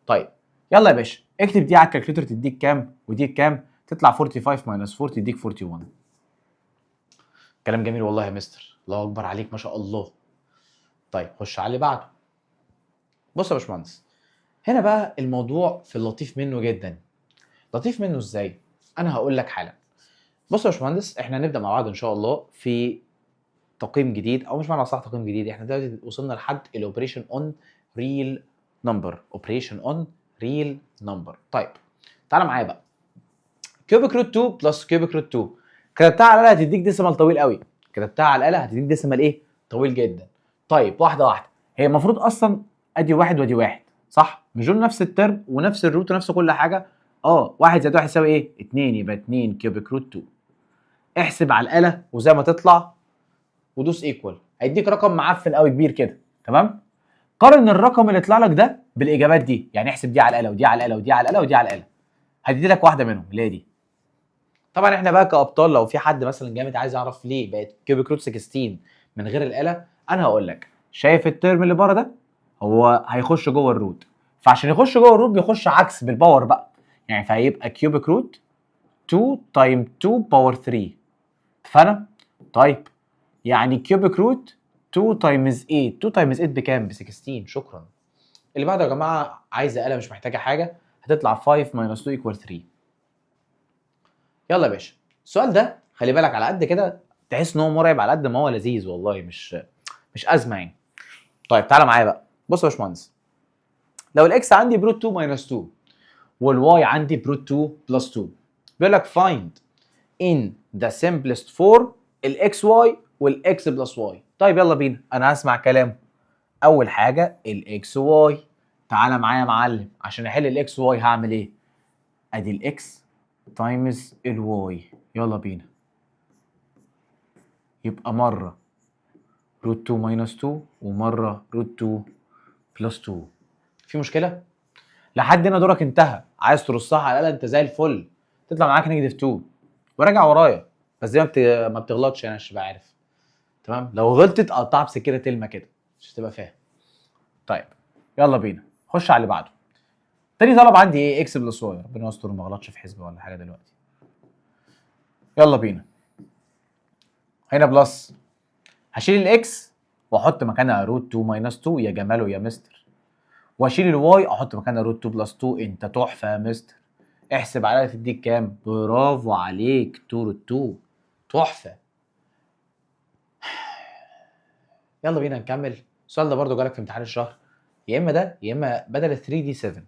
طيب، يلا يا باشا، اكتب دي على ال calculator تديك كام ودي كام؟ تطلع 45 minus 4 تديك 41. كلام جميل والله يا مستر، الله اكبر عليك، ما شاء الله. طيب، خش على اللي بعده. بص يا باشمهندس، هنا بقى الموضوع في اللطيف منه جدا. لطيف منه ازاي؟ انا هقول لك حالا. بص يا باشمهندس، احنا هنبدا مع بعض ان شاء الله في تقييم جديد، او مش معنى صح تقييم جديد، احنا دلوقتي وصلنا لحد ال operation on real number، operation on real number. طيب، تعالى معايا بقى، cubic root 2 plus cubic root 2، كتبتها على الاله هتديك decimal طويل قوي. كتبتها على الاله هتديك decimal ايه؟ طويل جدا. طيب، واحدة واحده، هي المفروض اصلا ادي واحد وادي واحد، صح؟ مش دول نفس ال term ونفس ال root ونفس كل حاجه؟ اه، واحد زائد واحد يساوي ايه؟ 2، يبقى 2 cubic root 2. احسب على الاله وزي ما تطلع ودوس equal، هيديك رقم معفن قوي كبير كده، تمام؟ قارن الرقم اللي طلع لك ده بالاجابات دي، يعني احسب دي على الاله ودي على الاله ودي على الاله ودي على الاله، هتدي لك واحدة منهم اللي هي دي. طبعا احنا بقى كابطال، لو في حد مثلا جامد عايز يعرف ليه بقت cubic root 16 من غير الاله، انا هقول لك. شايف ال term اللي بره ده؟ هو هيخش جوه ال root، فعشان يخش جوه ال root بيخش عكس بال power بقى، يعني فهيبقى cubic root 2 times 2 power 3، اتفقنا؟ طيب، يعني cubic root 2 times 8، 2 times 8 بكام؟ ب 16. شكرا. اللي بعده يا جماعة عايزه آلة، مش محتاجه حاجه، هتطلع 5 minus 2 equal 3. يلا يا باشا، السؤال ده خلي بالك، على قد كده تحس ان هو مرعب على قد ما هو لذيذ والله، مش ازمة يعني. طيب، تعالى معايا بقى. بص يا باشمهندس، لو ال x عندي ب root 2 minus 2 وال y عندي ب root 2 plus 2، بيقول لك find in the simplest form ال x y وال x plus y. طيب، يلا بينا، انا هسمع كلامه. اول حاجة ال x y. تعالى معايا يا معلم، عشان احل ال x y هعمل ايه؟ ادي ال x times ال y، يلا بينا، يبقى مرة root 2 minus 2 ومرة root 2 plus 2. في مشكلة؟ لحد هنا دورك انتهى. عايز ترصها على الاله انت زي الفل، تطلع معاك negative 2. وراجع ورايا بس دي ما بتغلطش يعني عشان تبقى عارف. تمام؟ لو غلطت قطعها بسكينة تلمه كده عشان تبقى فاهم. طيب يلا بينا خش على اللي بعده. تاني طلب عندي ايه؟ x plus y. ربنا يستر ما غلطش في حسبه ولا حاجة دلوقتي. يلا بينا. هنا plus، هشيل ال x واحط مكانها root 2 minus 2. يا جماله يا مستر. واشيل ال y احط مكانها root 2 plus 2. انت تحفة يا مستر. احسب عليها تديك كام؟ برافو عليك، 2 root 2. تحفة. يلا بينا نكمل. السؤال ده برضو جالك في امتحان الشهر، يا اما ده يا اما بدل 3 دي 7.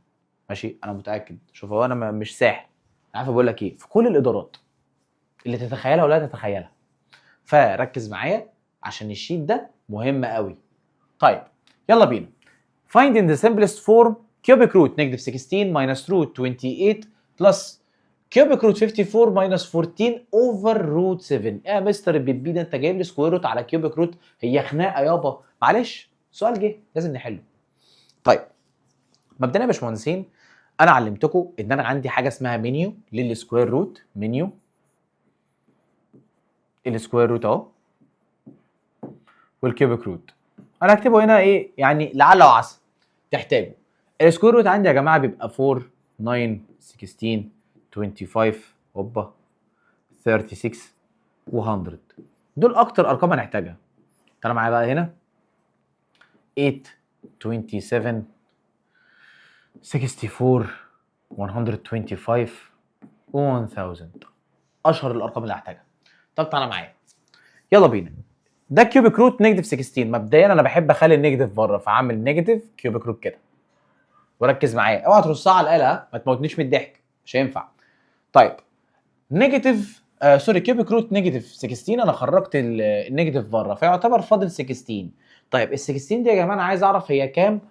ماشي، انا متاكد. شوف هو انا مش ساحر، انا عارف بقول لك ايه في كل الادارات اللي تتخيلها ولا تتخيلها، فركز معايا عشان ال sheet ده مهم قوي. طيب يلا بينا. find in the simplest form cubic root negative 16 minus root 28 plus cubic root 54 minus 14 over root 7. ايه يا مستر البيبي ده؟ انت جايب لي square root على cubic root، هي خناقه يابا؟ معلش سؤال جه لازم نحله. طيب مبدئيا يا باشمهندسين، انا علمتكم ان انا عندي حاجة اسمها menu لل square root، menu ال square root اهو وال cubic root. انا هكتبه هنا ايه يعني لعل وعسى تحتاجه. ال square root عندي يا جماعة بيبقى 4، 9، 16، 25، هوبا، 36 و100. دول اكتر ارقام هنحتاجها. تعالى معايا بقى هنا 8، 27، 64، 125 و 1000، اشهر الارقام اللي هحتاجها. طب تعالى معايا يلا بينا. ده cubic root negative 16. مبدئيا انا بحب اخلي ال negative بره، فاعمل negative cubic root كده. وركز معايا، اوعى ترصها على الاله، ها؟ ما تموتنيش من الضحك، مش هينفع. طيب negative sorry cubic root negative 16، انا خرجت ال negative بره فيعتبر فاضل 16. طيب ال 16 دي يا جماعة انا عايز اعرف هي كام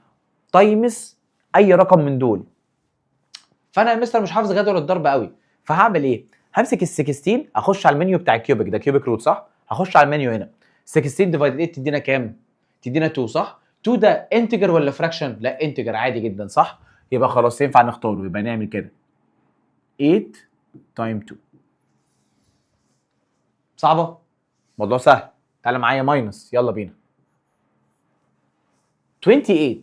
times اي رقم من دول. فانا يا مستر مش حافظ جدول الضرب قوي، فهعمل ايه؟ همسك ال 16 اخش على المنيو بتاع ال cubic، ده cubic root صح؟ هخش على المنيو هنا، 16 divided 8 تدينا كام؟ تدينا 2 صح؟ 2 ده integer ولا fraction؟ لا integer عادي جدا صح؟ يبقى خلاص ينفع نختاره، يبقى نعمل كده 8 times 2. صعبة؟ موضوع سهل. تعالى معايا minus، يلا بينا. 28،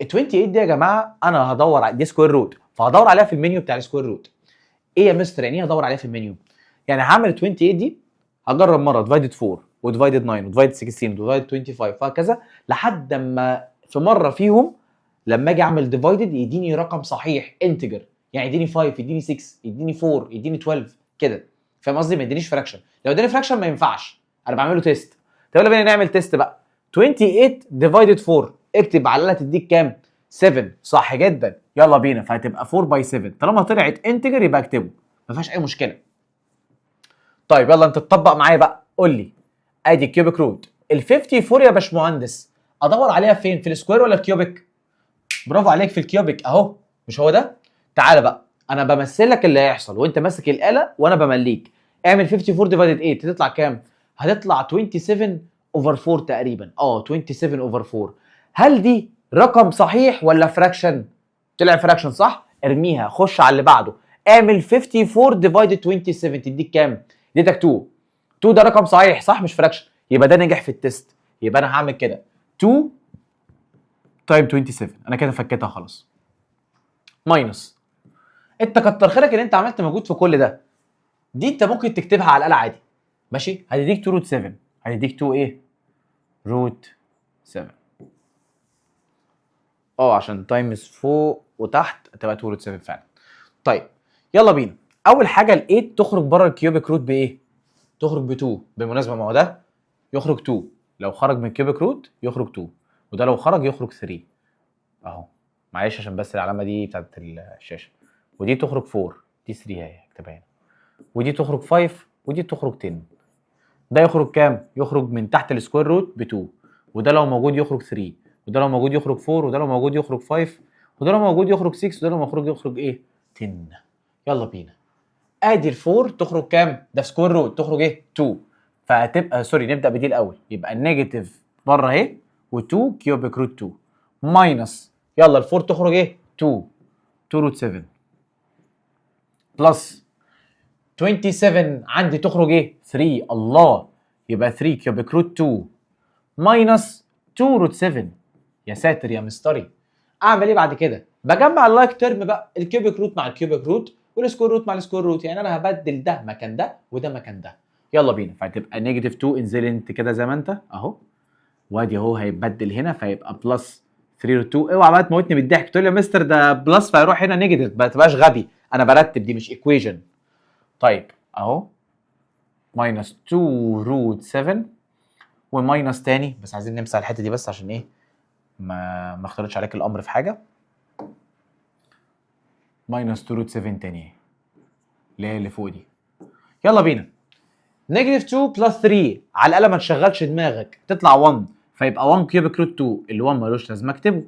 ال 28 دي يا جماعة انا هدور دي square root، فهدور عليها في المنيو بتاع ال square root. ايه يا مستر يعني ايه هدور عليها في المنيو؟ يعني هعمل 28 دي هجرب مرة divided 4 و divided 9 و divided 16 و divided 25 وهكذا، لحد ما في مرة فيهم لما اجي اعمل divided يديني رقم صحيح integer، يعني يديني 5، يديني 6، يديني 4، يديني 12 كده. فاهم قصدي؟ ما يدينيش fraction. لو اداني fraction ما ينفعش، انا بعمله test. طب يلا بينا نعمل test بقى. 28 divided 4، اكتب على الاله تديك كام؟ 7 صح جدا. يلا بينا، فهتبقى 4 by 7. طالما طلعت integer يبقى اكتبه، ما فيهاش اي مشكلة. طيب يلا انت تطبق معايا بقى، قول لي ادي cubic root ال 54 يا باشمهندس، ادور عليها فين؟ في ال square ولا ال cubic؟ برافو عليك، في ال cubic اهو، مش هو ده؟ تعالى بقى انا بمثل لك اللي هيحصل وانت ماسك الاله وانا بمليك. اعمل 54 divided 8 تطلع كام؟ هتطلع 27 over 4 تقريبا. 27 over 4. هل دي رقم صحيح ولا fraction؟ طلع fraction صح؟ ارميها، خش على اللي بعده. اعمل 54 divided 27 تديك كام؟ اديتك 2. 2 ده رقم صحيح صح؟ مش fraction، يبقى ده نجح في ال test. يبقى انا هعمل كده 2 times 27، انا كده فكيتها خلاص. minus، انت كتر خيرك ان انت عملت مجهود في كل ده. دي انت ممكن تكتبها على الاله عادي، ماشي؟ هتديك 2 root 7، هتديك 2 ايه؟ root 7. عشان times فوق وتحت هتبقى 2 root 7 فعلا. طيب يلا بينا. اول حاجة ال 8 تخرج بره ال cubic root بايه؟ تخرج ب 2. بالمناسبة ما هو ده يخرج 2، لو خرج من cubic root يخرج 2، وده لو خرج يخرج 3 اهو. معلش عشان بس العلامة دي بتاعت الشاشه. ودي تخرج 4، دي 3 اهي اكتبها هنا، ودي تخرج 5، ودي تخرج 10. ده يخرج كام؟ يخرج من تحت ال square root ب 2، وده لو موجود يخرج 3، وده لو موجود يخرج 4، وده لو موجود يخرج 5، وده لو موجود يخرج 6، وده لو موجود يخرج ايه؟ 10. يلا بينا. ادي ال 4 تخرج كام؟ ده في square root تخرج ايه؟ 2. فهتبقى sorry نبدا بدي الاول، يبقى negative بره اهي، و2 cubic root 2 minus، يلا ال 4 تخرج ايه؟ 2، 2 root 7 plus 27 عندي تخرج ايه؟ 3. الله، يبقى 3 cubic root 2 minus 2 root 7. يا ساتر يا مستري. اعمل ايه بعد كده؟ بجمع ال like term بقى، ال cubic root مع ال cubic root وال square root مع ال square root، يعني انا هبدل ده مكان ده وده مكان ده. يلا بينا، فهتبقى negative 2، انزل انت كده زي ما انت اهو، وادي اهو هيتبدل هنا فيبقى plus 3 root 2. اوعى بقى تموتني بالضحك تقول لي يا مستر ده plus فيروح هنا negative، ما تبقاش غبي، انا برتب، دي مش equation. طيب اهو minus 2 root 7 و minus تاني، بس عايزين نمسح الحتة دي بس عشان ايه؟ ما اختلطش عليك الامر في حاجه. minus 2 root 7 تاني اللي هي اللي فوق دي. يلا بينا، negative 2 plus 3 على الاقل، ما تشغلش دماغك، تطلع 1، فيبقى 1 cubic root 2، ال 1 ملوش لازمه اكتبه.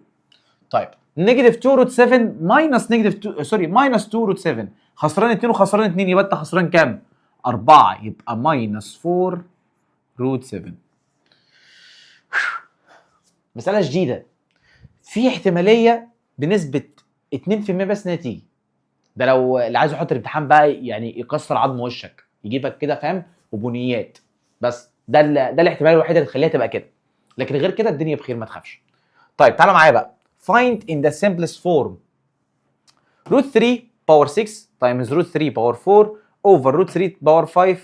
طيب negative 2 root 7 minus negative 2، sorry، minus 2 root 7، خسران 2 وخسران 2، يبقى انت خسران كام؟ 4، يبقى minus 4 root 7. مسألة جديدة، في احتمالية بنسبة 2% بس انها تيجي، ده لو اللي عايز يحط الامتحان بقى يعني يكسر عظم وشك يجيبك كده، فاهم؟ وبنيات بس ده الاحتمال الوحيد اللي تخليها تبقى كده، لكن غير كده الدنيا بخير، ما تخافش. طيب تعالوا معايا بقى، find in the simplest form root 3 power 6 times root 3 power 4 over root 3 power 5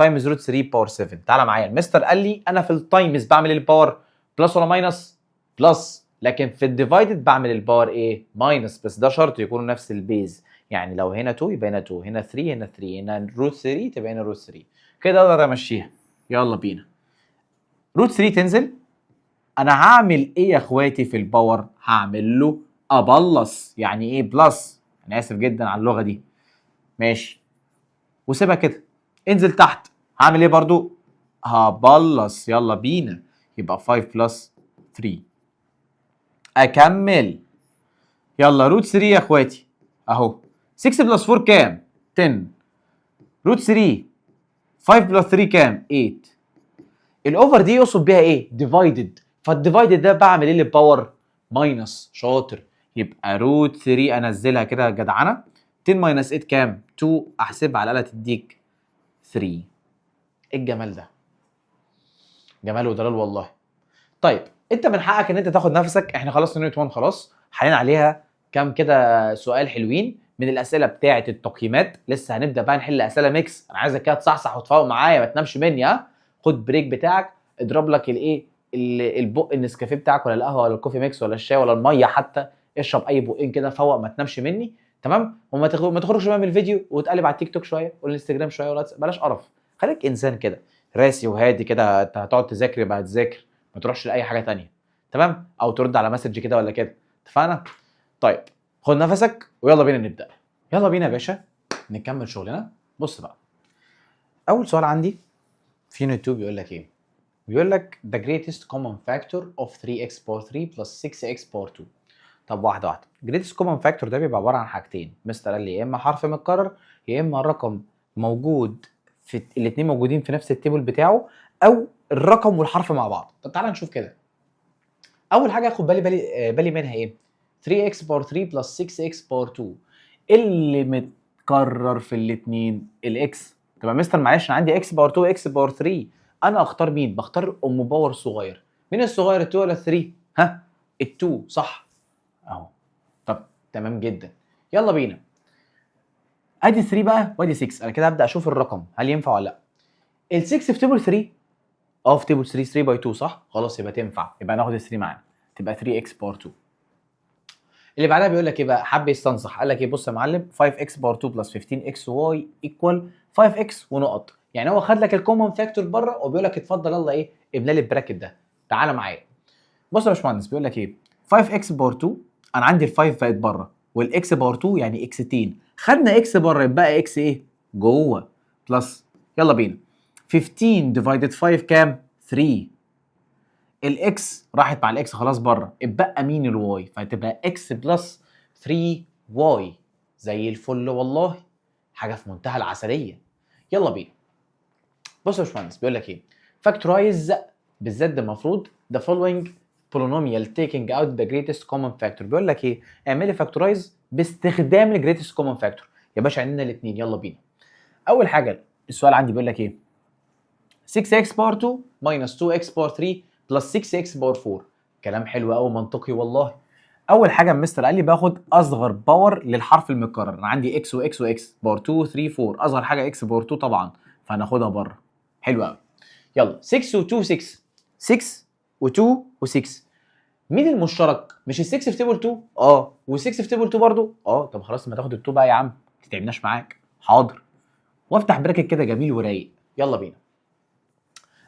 times root 3 power 7. تعالى معايا، المستر قال لي انا في ال times بعمل ال power plus ولا minus؟ plus. لكن في ال divided بعمل ال power ايه؟ minus. بس ده شرط يكونوا نفس ال base، يعني لو هنا 2 يبقى هنا 2، هنا 3 هنا 3، هنا root 3 تبقى هنا root 3. كده اقدر امشيها. يلا بينا، root 3 تنزل. انا هعمل ايه يا اخواتي في ال power؟ هعمل له ابلص. يعني ايه plus؟ انا اسف جدا على اللغة دي. ماشي، وسيبها كده. انزل تحت، هعمل ايه برضو؟ هبلص. يلا بينا، يبقى 5 plus 3. اكمل، يلا root 3 يا اخواتي اهو، 6 plus 4 كام؟ 10. root 3، 5 plus 3 كام؟ 8. ال over دي يقصد بيها ايه؟ divided. فال divided ده بعمل ايه لل power؟ minus. شاطر. يبقى root 3 انزلها كده جدعنه، 10 minus 8 كام؟ 2. احسبها على الاله تديك 3. ايه الجمال ده؟ جمال ودلال والله. طيب انت من حقك ان انت تاخد نفسك، احنا خلصنا unit 1 خلاص، حلينا عليها كام كده سؤال حلوين من الاسئلة بتاعه التقييمات. لسه هنبدا بقى نحل اسئلة mix. انا عايزك كده تصحصح وتفوق معايا، ما تنامش مني. ها، خد break بتاعك، اضرب لك الايه، البق النسكافيه بتاعك ولا القهوة ولا ال coffee mix ولا الشاي ولا المية حتى، اشرب اي بقين كده، فوق، ما تنامش مني، تمام؟ وما تخرجش بقى من الفيديو وتقلب على التيك توك شوية والانستجرام شوية ولا، بلاش قرف. خليك انسان كده راسي وهادي كده. انت هتقعد تذاكر يبقى هتذاكر، ما تروحش لاي حاجة تانية، تمام؟ او ترد على message كده ولا كده، اتفقنا؟ طيب خد نفسك ويلا بينا نبدا. يلا بينا يا باشا نكمل شغلنا. بص بقى، اول سؤال عندي في unit 2 بيقول لك ايه؟ بيقول لك the greatest common factor of 3x power 3 plus 6x power 2. طب واحدة واحده، greatest common factor ده بيبقى عبارة عن حاجتين. مستر قال لي يا اما حرف متكرر، يا اما رقم موجود في الاثنين موجودين في نفس ال table بتاعه، او الرقم والحرف مع بعض. طب تعالى نشوف كده. اول حاجة اخد بالي منها ايه؟ 3x power 3 plus 6x power 2، اللي متكرر في الاثنين ال x. طب يا مستر معلش، انا عندي x power 2، x power 3، انا اختار مين؟ بختار ام power صغير. مين الصغير، ال 2 ولا 3؟ ها، ال 2، صح؟ اهو. طب تمام جدا، يلا بينا. ادي 3 بقى وادي 6. انا كده هبدا اشوف الرقم هل ينفع ولا لا. ال 6 في table 3؟ اه، في table 3، 3 by 2، صح؟ خلاص يبقى تنفع، يبقى ناخد ال 3 معانا، تبقى 3 x power 2. اللي بعدها بيقول لك ايه بقى؟ حب يستنصح، قال لك ايه؟ بص يا معلم، 5 x power 2 plus 15 x y equal 5 x ونقط. يعني هو خد لك ال common factor بره وبيقول لك اتفضل يلا ايه، املى لي ال bracket ده. تعالى معايا، بص يا باشمهندس، بيقول لك ايه؟ 5 x power 2، انا عندي ال 5 بقت بره، وال x power 2 يعني x تين، خدنا x بره يبقى x ايه؟ جوه. plus، يلا بينا، 15 divided 5 كام؟ 3. ال x راحت مع ال x خلاص بره، اتبقى مين؟ ال y، فهتبقى x plus 3 y. زي الفل والله، حاجة في منتهى العسليه. يلا بينا، بص يا باشمهندس، بيقول لك ايه؟ factorize بالذات ده المفروض the following polynomial taking out the greatest common factor. بيقول لك ايه؟ اعملي factorize باستخدام ال greatest common factor. يا باشا عندنا الاثنين، يلا بينا. اول حاجة السؤال عندي بيقول لك ايه؟ 6x power 2 minus 2x power 3 plus 6x power 4. كلام حلو قوي، منطقي والله. اول حاجة المستر قال لي باخد اصغر power للحرف المتكرر. انا عندي x و x و x power 2 3 4، اصغر حاجة x power 2 طبعا، فهناخدها بره. حلو قوي. يلا 6 و2 6، 6 و2 و6، مين المشترك؟ مش ال 6 في table 2؟ اه. وال 6 في table 2 برضو؟ اه. طب خلاص، ما تاخد ال 2 بقى يا عم، ما تتعبناش معاك. حاضر. وافتح bracket كده جميل ورايق. يلا بينا.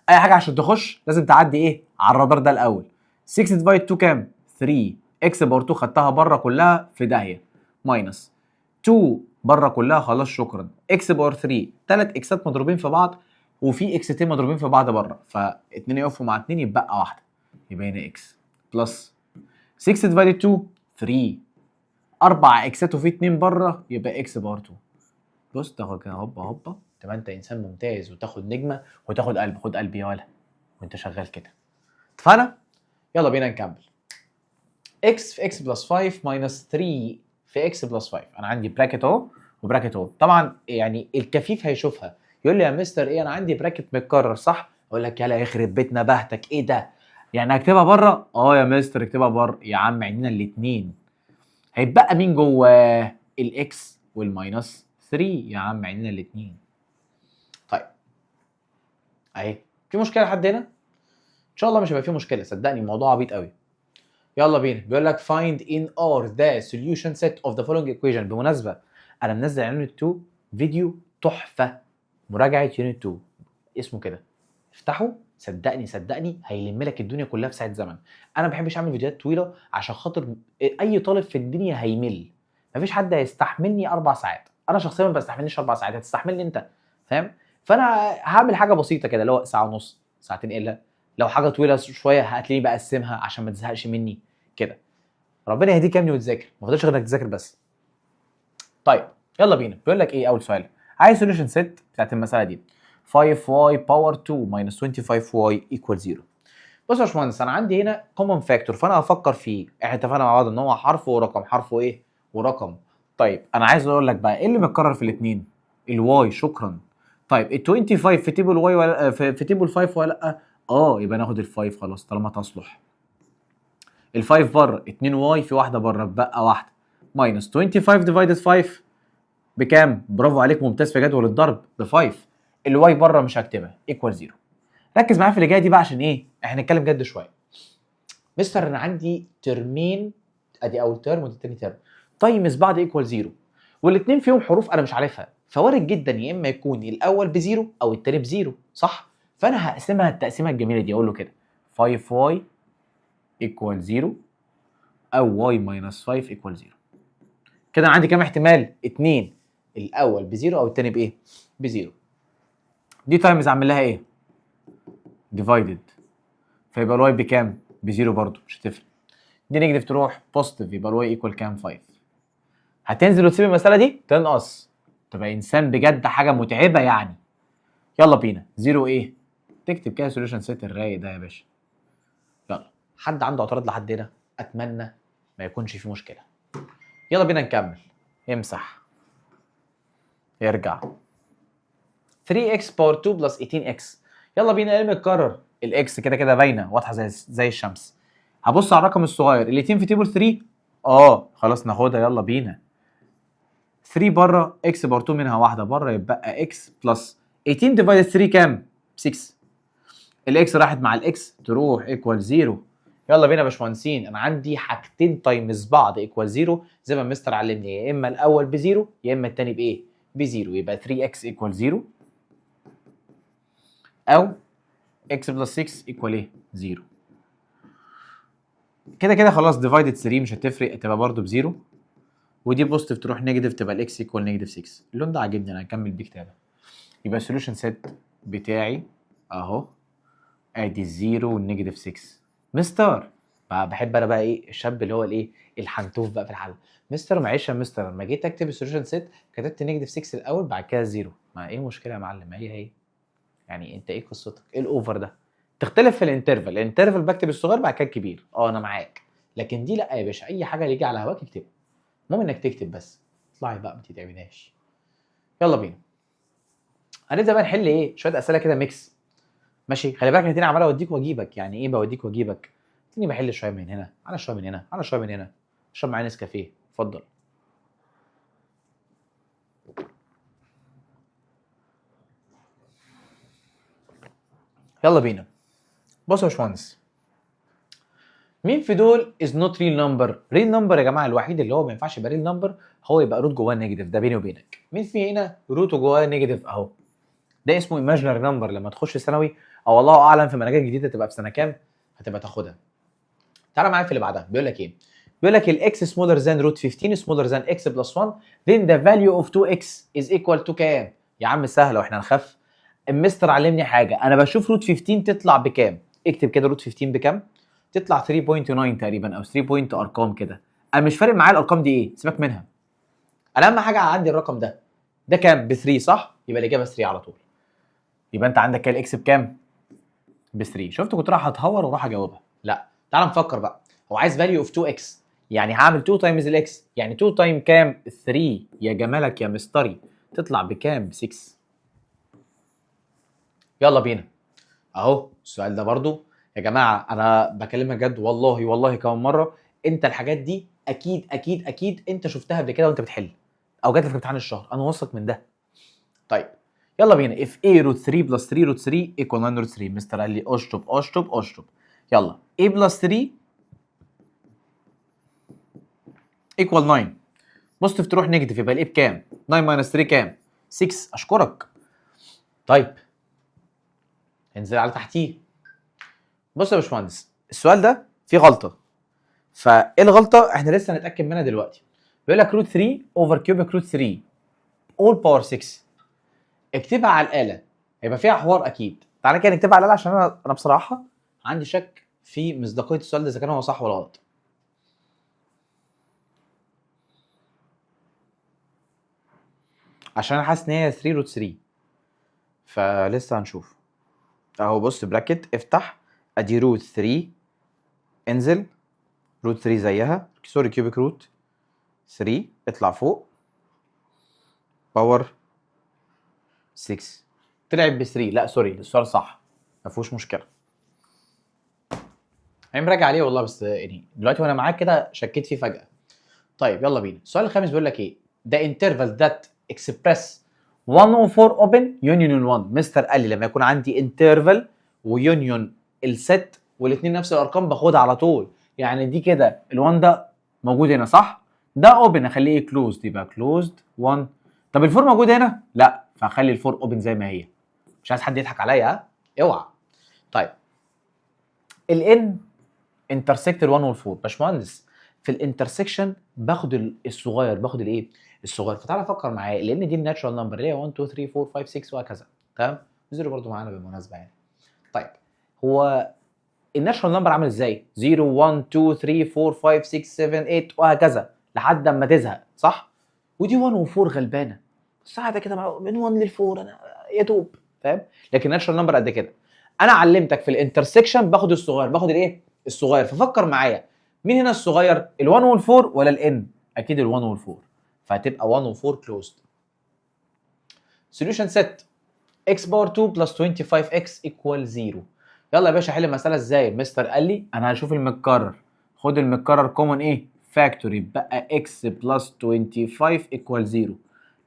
اي حاجة عشان تخش لازم تعدي ايه؟ على الرادار ده الاول. 6 divide 2 كام؟ 3. x power 2 خدتها بره كلها في داهيه، minus 2 بره كلها، خلاص شكرا. x power 3، ثلاث اكسات مضروبين في بعض وفي اكستين مضروبين في بعض بره، فاثنين يقفوا مع اثنين يتبقى واحده، يبقى هنا x plus 6 divided 2 3، اربع اكسات وفي اتنين بره، يبقى x power 2. بص تاخد كده هوبا هوبا، تبقى انت انسان ممتاز وتاخد نجمه وتاخد قلب. خد قلب يا ولا وانت شغال كده. اتفقنا؟ يلا بينا نكمل. x في x plus 5 minus 3 في x plus 5. انا عندي bracket اهو و bracket اهو. طبعا يعني الكفيف هيشوفها يقول لي يا مستر ايه، انا عندي bracket متكرر صح؟ اقول لك يلا يخرب بيت نبهتك، ايه ده؟ يعني اكتبها بره؟ اه يا مستر اكتبها بره. يا عم عندنا الاثنين، هيتبقى مين جوه؟ ال x وال minus 3. يا عم عندنا الاثنين. طيب اهي، في مشكلة لحد هنا؟ ان شاء الله مش هيبقى في مشكله، صدقني الموضوع عبيط قوي. يلا بينا. بيقول لك find in R the solution set of the following equation. بالمناسبة انا منزل unit 2 فيديو تحفه، مراجعه unit 2 اسمه كده، افتحه، صدقني صدقني هيلم لك الدنيا كلها في ساعة زمن. انا ما بحبش اعمل فيديوهات طويلة عشان خاطر اي طالب في الدنيا هيمل، مفيش حد هيستحملني 4 ساعات. انا شخصيا ما بستحملنيش 4 ساعات، هتستحملني انت؟ فاهم؟ فانا هعمل حاجة بسيطة كده اللي هو ساعة ونص، ساعتين الا. لو حاجة طويلة شوية هتلاقيني بقسمها عشان ما تزهقش مني كده. ربنا يهديك يا ابني وتذاكر، ما فاضلش غير انك تذاكر بس. طيب يلا بينا. بيقول لك ايه اول سؤال؟ عايز solution set بتاعت المسالة دي، 5y power 2 minus 25y equal 0. بص يا باشمهندس، انا عندي هنا common factor، فانا هفكر فيه. احنا اتفقنا مع بعض ان هو حرف ورقم، حرف وايه؟ ورقم. طيب انا عايز اقول لك بقى ايه اللي متكرر في الاثنين؟ ال y، شكرا. طيب ال 25 في table y ولا في table 5 ولا لا؟ اه، يبقى ناخد ال 5 خلاص طالما تصلح. ال 5 بره، 2 y في واحدة بره، بقى واحده، minus 25 divided 5 بكام؟ برافو عليك، ممتاز في جدول الضرب، ب 5. ال y بره مش هكتبها، equal 0. ركز معايا في اللي جاية دي بقى عشان ايه؟ احنا هنتكلم جد شوية. مستر انا عندي term ين، ادي اول term ودي تاني term، times بعض equal 0، والاثنين فيهم حروف انا مش عارفها، فوارد جدا يا اما يكون الاول ب zero او التاني ب zero، صح؟ فانا هقسمها التقسيمه الجميلة دي، اقول له كده 5y equal 0 او y minus 5 equal 0. كده انا عندي كام احتمال؟ اتنين، الاول ب zero او التاني بايه؟ ب zero. دي times اعمل لها ايه؟ divided، فيبقى ال y بكام؟ ب zero برضو، مش هتفرق. دي negative تروح positive، يبقى ال y equal كام؟ 5. هتنزل وتسيب المسالة دي تنقص، تبقى انسان بجد حاجة متعبة يعني. يلا بينا، zero ايه؟ تكتب كده solution set الرايق ده يا باشا. يلا، حد عنده اعتراض لحد هنا؟ اتمنى ما يكونش في مشكله. يلا بينا نكمل. امسح، يرجع 3x power 2 plus 18x. يلا بينا. ايه المتكرر؟ ال x كده كده باينة واضحة زي الشمس. هبص على الرقم الصغير، ال 18 في table 3؟ اه، خلاص ناخدها. يلا بينا. 3 بره، x power 2 منها واحدة بره، يبقى x plus 18 divided 3 كام؟ 6. ال x راحت مع ال x تروح equal 0. يلا بينا يا باشمهندسين. انا عندي حاجتين times بعض equal 0، زي ما المستر علمني، يا اما الاول ب zero يا اما الثاني بايه؟ ب zero. يبقى 3x equal 0 او x plus 6 equal ايه؟ 0. كده كده خلاص divided 3 مش هتفرق، تبقى برضه ب zero، ودي positive تروح negative، تبقى ال x equal negative 6. اللون ده عاجبني، انا هكمل بيه كتابه. يبقى ال solution set بتاعي اهو، ادي ال zero وال negative 6. مستر بقى بحب انا بقى ايه؟ الشاب اللي هو الايه؟ الحنتوف بقى في الحل. مستر معلش يا مستر، لما جيت اكتب ال solution set كتبت negative 6 الاول بعد كده zero، ما ايه المشكلة يا معلم؟ ما هي هي يعني، انت ايه قصتك؟ ايه ال over ده؟ تختلف في ال interval. ال interval بكتب الصغير بعد كده الكبير، اه انا معاك، لكن دي لا يا باشا، اي حاجة اللي يجي على هواك اكتبها، المهم انك تكتب بس. اطلعي بقى ما تتعبناش. يلا بينا هنبدا بقى نحل ايه شوية اسئلة كده mix. ماشي، خلي بالك انا عمال اوديك واجيبك. يعني ايه بوديك واجيبك؟ تاني بحل شوية من هنا على شوية من هنا على شوية من هنا. اشرب معايا نسكافيه، اتفضل. يلا بينا. بص يا باشمهندس، مين في دول is not real number؟ real number يا جماعة الوحيد اللي هو ما ينفعش يبقى real number هو يبقى root جواه negative، ده بيني وبينك. مين في هنا root جواه negative؟ اهو ده اسمه imaginary number. لما تخش ثانوي او الله اعلم في مناهج جديدة تبقى في سنة كام هتبقى تاخدها. تعالى معايا في اللي بعدها، بيقول لك ايه؟ بيقول لك ال x smaller than root 15 smaller than x plus 1 then the value of 2x is equal to كام؟ يا عم سهلة واحنا نخاف. المستر علمني حاجة، انا بشوف root 15 تطلع بكام؟ اكتب كده root 15 بكام؟ تطلع 3.9 تقريبا او 3 point ارقام كده. انا مش فارق معايا الارقام دي ايه، سيبك منها. انا اهم حاجة عندي الرقم ده، ده كام؟ ب 3 صح؟ يبقى الاجابة 3 على طول. يبقى انت عندك كده ال x بكام؟ ب 3. شفت كنت رايح اتهور وراح اجاوبها. لا تعال نفكر بقى، هو عايز value of 2 x، يعني هعمل 2 times ال x، يعني 2 times كام؟ 3. يا جمالك يا مستري، تطلع بكام؟ ب 6. يلا بينا اهو السؤال ده برضو يا جماعة انا بكلمك جد والله والله كمان مرة، انت الحاجات دي اكيد اكيد اكيد انت شفتها قبل كده وانت بتحل او جات لك في امتحان الشهر، انا واثق من ده. طيب يلا بينا. if a root 3 plus 3 root 3 equal 9 root 3. مستر قال لي اشطب اشطب اشطب. يلا a plus 3 equal 9، positive تروح negative، يبقى ال a بكام؟ 9 minus 3 كام؟ 6. اشكرك. طيب انزل على تحتيه. بص يا باشمهندس، السؤال ده فيه غلطه. فايه الغلطة؟ احنا لسه هنتاكد منها دلوقتي. بيقول لك root 3 over cubic root 3 all power 6. اكتبها على الاله، هيبقى فيها حوار اكيد. تعالى كده نكتبها على الاله عشان انا بصراحة عندي شك في مصداقية السؤال ده اذا كان هو صح ولا غلط. عشان انا حاسس ان هي 3 root 3، فلسه هنشوف. اهو بص، bracket افتح، ادي root 3، انزل root 3 زيها، sorry cubic root 3، اطلع فوق power 6، طلعت ب 3. لا sorry السؤال صح، ما فيهوش مشكلة. انا مراجع عليه والله، بس يعني دلوقتي وانا معاك كده شكيت فيه فجاة. طيب يلا بينا. السؤال الخامس بيقول لك ايه؟ The interval that express 1 و 4 open union 1. مستر قال لي لما يكون عندي interval و union ال set والاثنين نفس الارقام باخدها على طول. يعني دي كده ال1 ده موجود هنا صح؟ ده open اخليه closed، يبقى closed 1. طب ال four موجود هنا؟ لا، فاخلي ال four open زي ما هي. مش عايز حد يضحك عليا، ها؟ اوعى. طيب ال n intersect ال1 وال4. باشمهندس في ال intersection باخد الصغير، باخد الايه؟ الصغير. فتعالى فكر معايا، لان دي ال natural number اللي هي 1 2 3 4 5 6 وهكذا، تمام؟ zero برضو معانا بالمناسبة يعني. طيب هو ال natural number عامل ازاي؟ 0 1 2 3 4 5 6 7 8 وهكذا لحد اما تزهق، صح؟ ودي 1 و4 غلبانه، بس قاعدة كده من 1 لل 4 انا يا دوب فاهم؟ لكن ال natural number قد كده. انا علمتك في ال intersection باخد الصغير، باخد الايه؟ الصغير. ففكر معايا، مين هنا الصغير؟ ال1 وال4 ولا ال n؟ اكيد ال1 وال4، فهتبقى 1 و4 closed. solution set x power 2 plus 25x equal 0. يلا يا باشا حل المسالة ازاي؟ المستر قال لي انا هشوف المتكرر، خد المتكرر common ايه؟ factor، يبقى x plus 25 equal 0.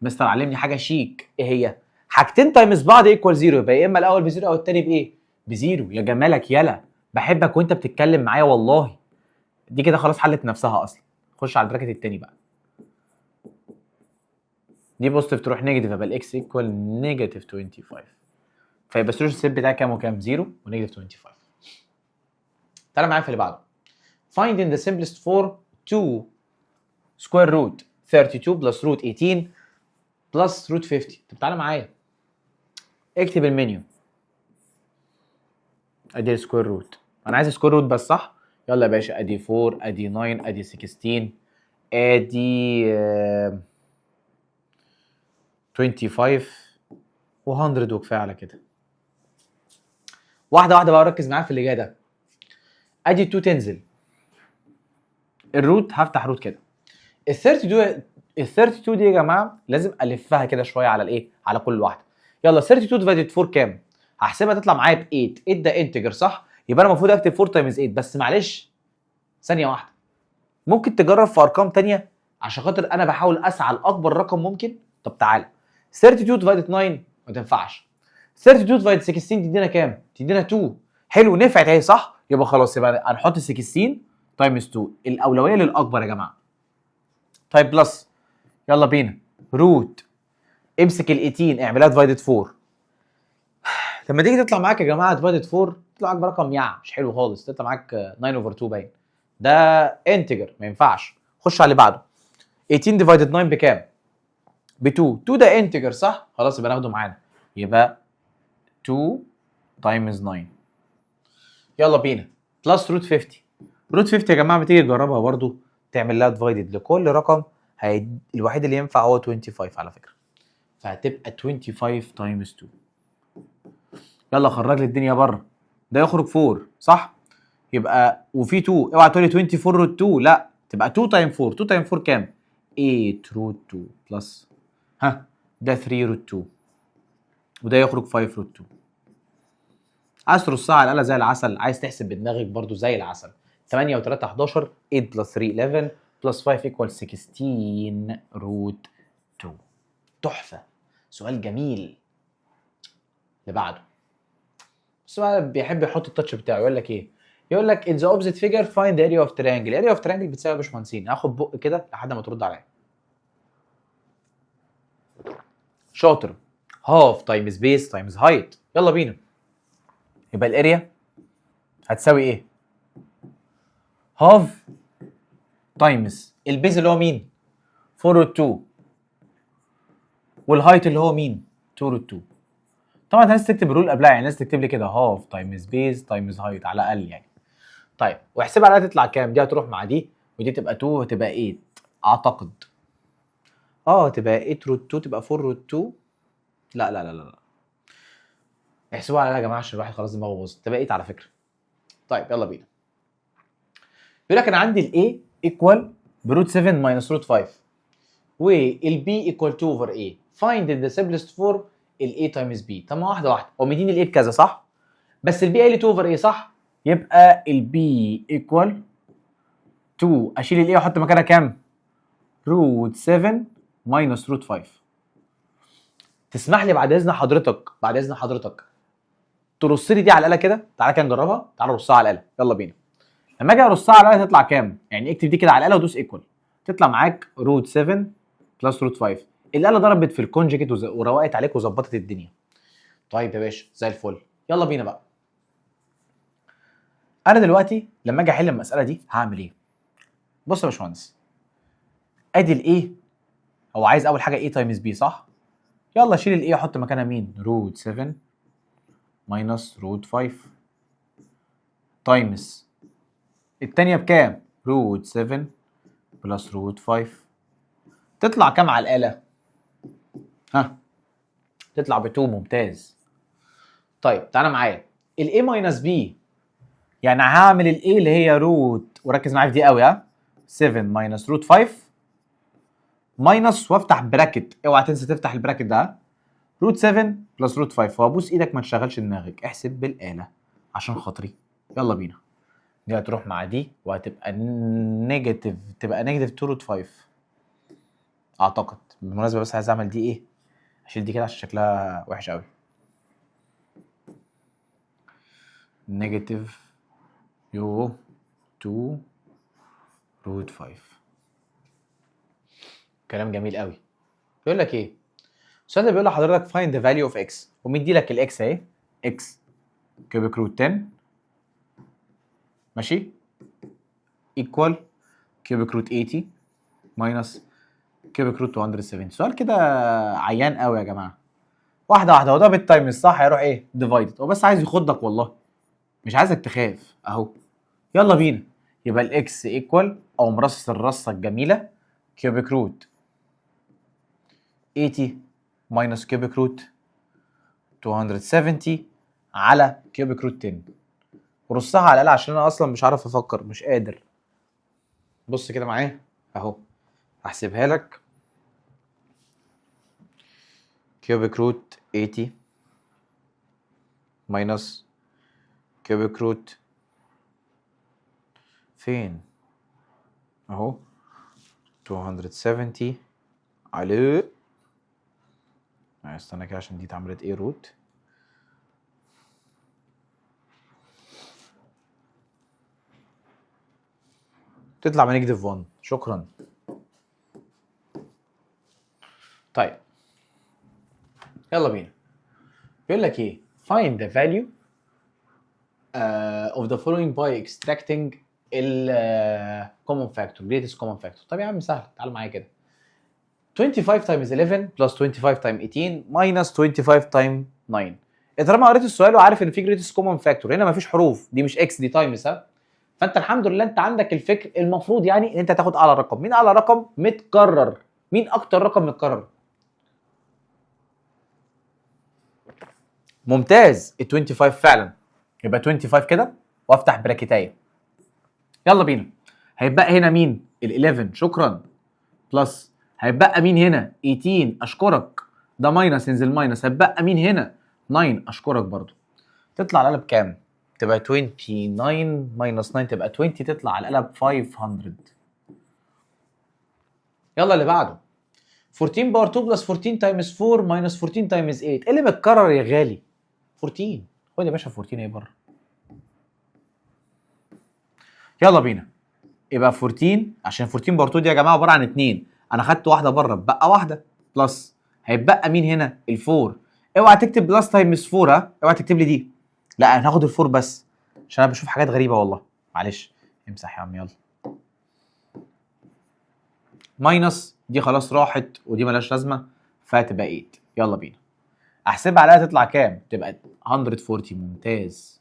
مستر علمني حاجة شيك، ايه هي؟ حاجتين times بعض equal 0، يبقى يا اما الاول ب zero او الثاني بايه؟ ب zero. يا جمالك يلا، بحبك وانت بتتكلم معايا والله. دي كده خلاص حلت نفسها اصلا. خش على ال bracket التاني بقى، دي positive تروح negative، يبقى ال x equal negative 25. فيبقى ال solution set بتاعي كام وكام؟ 0 و negative 25. تعالى معايا في اللي بعده. find in the simplest form 2 square root 32 plus root 18 plus root 50. طب تعالى معايا اكتب المنيو، ادي square root، انا عايز square root بس صح؟ يلا يا باشا، ادي 4، ادي 9، ادي 16، ادي 25 و100، وكفاية على كده. واحدة واحدة بقى، ركز معايا في اللي جاي ده. ادي 2 تنزل ال root، هفتح root كده. ال 32، ال 32 دي يا جماعة لازم الفها كده شوية على الايه؟ على كل واحده. يلا، 32 divided 4 كام؟ هحسبها تطلع معايا ب 8. 8 ده integer صح؟ يبقى انا المفروض اكتب 4 times 8. بس معلش ثانية واحده، ممكن تجرب في ارقام تانية عشان خاطر انا بحاول اسعى لاكبر رقم ممكن. طب تعالى، 32 divided 9 ما تنفعش. 32 divided 16 تدينا كام؟ تدينا 2. حلو، نفعت اهي صح؟ يبقى خلاص، يبقى هنحط 16 times 2. الاولوية للاكبر يا جماعه. طيب plus، يلا بينا، root، امسك ال 18 اعملها divided 4. لما تيجي تطلع معاك يا جماعة divided 4 تطلع معاك برقم مش حلو خالص، تطلع معاك 9 over 2 باين. ده integer ما ينفعش. خش على اللي بعده. 18 divided 9 بكام؟ ب 2. 2 ده integer صح؟ خلاص، يبقى ناخده معانا، يبقى 2 times 9. يلا بينا، plus root 50. root 50 يا جماعة بتيجي تجربها برضو، تعمل لها divided لكل رقم هي. الوحيد اللي ينفع هو 25 على فكره، فهتبقى 25 times 2. يلا خرج لي الدنيا بره. ده يخرج 4 صح؟ يبقى وفي 2. اوعى تقولي 24 root 2، لا، تبقى 2 times 4. 2 times 4 كام؟ 8 root 2 plus، ها، ده 3 root 2 وده يخرج 5 root 2. عايز ترصها على الاله زي العسل، عايز تحسب بدماغك برضو زي العسل. 8 و3 11، 8 plus 3 11، plus 5 equal 16 root 2. تحفه، سؤال جميل. اللي بعده، بس بقى بيحب يحط ال touch بتاعه. يقول لك ايه؟ يقول لك in the opposite figure find the area of triangle. area of triangle بتساوي يا باشمهندسين؟ هاخد بق كده لحد ما ترد عليا. شاطر، half times base times height. يلا بينا، يبقى ال area هتساوي ايه؟ half times ال base اللي هو مين؟ 4 root 2، وال height اللي هو مين؟ 2 root 2. طبعا انت لازم تكتب ال rule قبلها، يعني لازم تكتب لي كده half times base times height على الاقل يعني. طيب، واحسبها عليها تطلع كام؟ دي هتروح مع دي، ودي تبقى 2 وتبقى 8 اعتقد. تبقى 8 root 2، تبقى 4 root 2. لا لا لا لا لا، احسبوها عليها يا جماعة عشان الواحد خلاص دماغه باظت. تبقى 8 على فكره. طيب يلا بينا. بيقول لك انا عندي ال A equal ب root 7 minus root 5 وال B equal 2 over A، find in the simplest form ال A times B. طب ما واحدة واحده، هو مديني ال A بكذا صح؟ بس ال B قال لي 2 over A صح؟ يبقى ال B equal 2، اشيل ال A واحط مكانها كام؟ root 7 minus root 5. تسمح لي بعد اذن حضرتك، بعد اذن حضرتك ترص لي دي على الاله كده؟ تعالى كده نجربها، تعالى رصها على الاله. يلا بينا. لما اجي ارصها على الاله تطلع كام؟ يعني اكتب دي كده على الاله ودوس equal، تطلع معاك root 7 plus root 5. الاله ضربت في ال conjugate وروقت عليك وظبطت الدنيا. طيب يا باشا، زي الفل. يلا بينا بقى. انا دلوقتي لما اجي احل المسالة دي هعمل ايه؟ بص يا باشمهندس، ادي ال A. هو عايز اول حاجة A times B صح؟ يلا شيل ال A احط مكانها مين؟ root 7 minus root 5 times التانية بكام؟ root 7 plus root 5. تطلع كام على الآلة؟ ها، تطلع ب 2. ممتاز. طيب تعالى معايا، ال A minus B، يعني هعمل ال A اللي هي root، وركز معايا في دي قوي، ها، 7 minus root 5 minus، وافتح bracket، اوعى تنسى تفتح ال bracket ده، root 7 plus root 5. وابوس ايدك ما تشغلش دماغك، احسب بالآلة عشان خاطري. يلا بينا، دي هتروح مع دي وهتبقى negative، تبقى negative 2 root 5 اعتقد. بالمناسبة بس عايز اعمل دي ايه؟ اشيل دي كده عشان شكلها وحش قوي. negative يو 2 root 5. كلام جميل قوي. بيقول لك ايه السؤال ده؟ بيقول لحضرتك find the value of x، ومدي لك ال x اهي، x cubic root 10، ماشي، equal cubic root 80 minus cubic root 270. سؤال كده عيان قوي يا جماعه. واحدة واحده، هو ده بال times صح؟ هيروح ايه؟ divided. هو بس عايز يخضك والله، مش عايزك تخاف اهو. يلا بينا، يبقى ال x equal او مرصص الرصه الجميلة cubic root 80 minus cubic root 270. على cubic root 10. ورصها على الآلة عشان انا اصلا مش عارف افكر، مش قادر. بص كده معايا اهو، هحسبها لك. cubic root 80 minus cubic root فين؟ اهو 270 على، استنى كده عشان دي اتعملت ايه root. تطلع ب negative 1. شكرا. طيب يلا بينا. بيقول لك ايه؟ find the value of the following by extracting ال common factor، greatest common factor. طب يا عم سهل، تعال معايا كده. 25 times 11 plus 25 times 18 minus 25 times 9. طالما قريت السؤال وعارف ان في greatest common factor، هنا مفيش حروف، دي مش x دي times، ها؟ فانت الحمد لله انت عندك الفكر، المفروض يعني ان انت تاخد اعلى رقم. مين اعلى رقم متكرر؟ مين اكتر رقم متكرر؟ ممتاز، ال 25 فعلا. يبقى 25 كده وافتح براكتايه. يلا بينا. هيبقى هنا مين؟ ال 11، شكرا. plus هيبقى مين هنا؟ 18، اشكرك. ده minus، ينزل minus. هيبقى مين هنا؟ 9، اشكرك برضو. تطلع على القلب كام؟ تبقى 29 minus 9 تبقى 20، تطلع على القلب 500. يلا اللي بعده. 14 power 2 plus 14 times 4 minus 14 times 8. ايه اللي متكرر يا غالي؟ 14. خد يا باشا 14 اهي بره. يلا بينا. يبقى 14، عشان 14 power 2 دي يا جماعة عبارة عن 2، انا خدت واحدة بره، بقى واحدة plus. هيتبقى مين هنا؟ ال 4. اوعى تكتب plus times 4، ها، اوعى تكتب لي دي، لا انا هاخد ال 4 بس عشان انا بشوف حاجات غريبة والله. معلش امسح يا عم. يلا minus دي خلاص راحت ودي مالهاش لازمه، فهتبقى 8. يلا بينا. احسبها عليها تطلع كام؟ تبقى 140. ممتاز.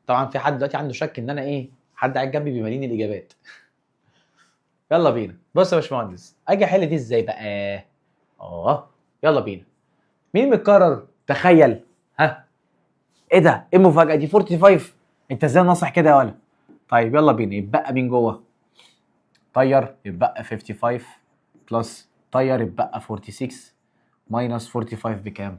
طبعا في حد دلوقتي عنده شك ان انا ايه، حد قاعد جنبي بيماليني الاجابات. يلا بينا. بص يا باشمهندس، اجي احل دي ازاي بقى؟ يلا بينا. مين متكرر؟ تخيل. ها ايه ده؟ ايه المفاجاة دي؟ 45. انت ازاي ناصح كده يا ولا؟ طيب يلا بينا. يتبقى مين جوه؟ طير، يتبقى 55 plus طير، يتبقى 46 minus 45 بكام؟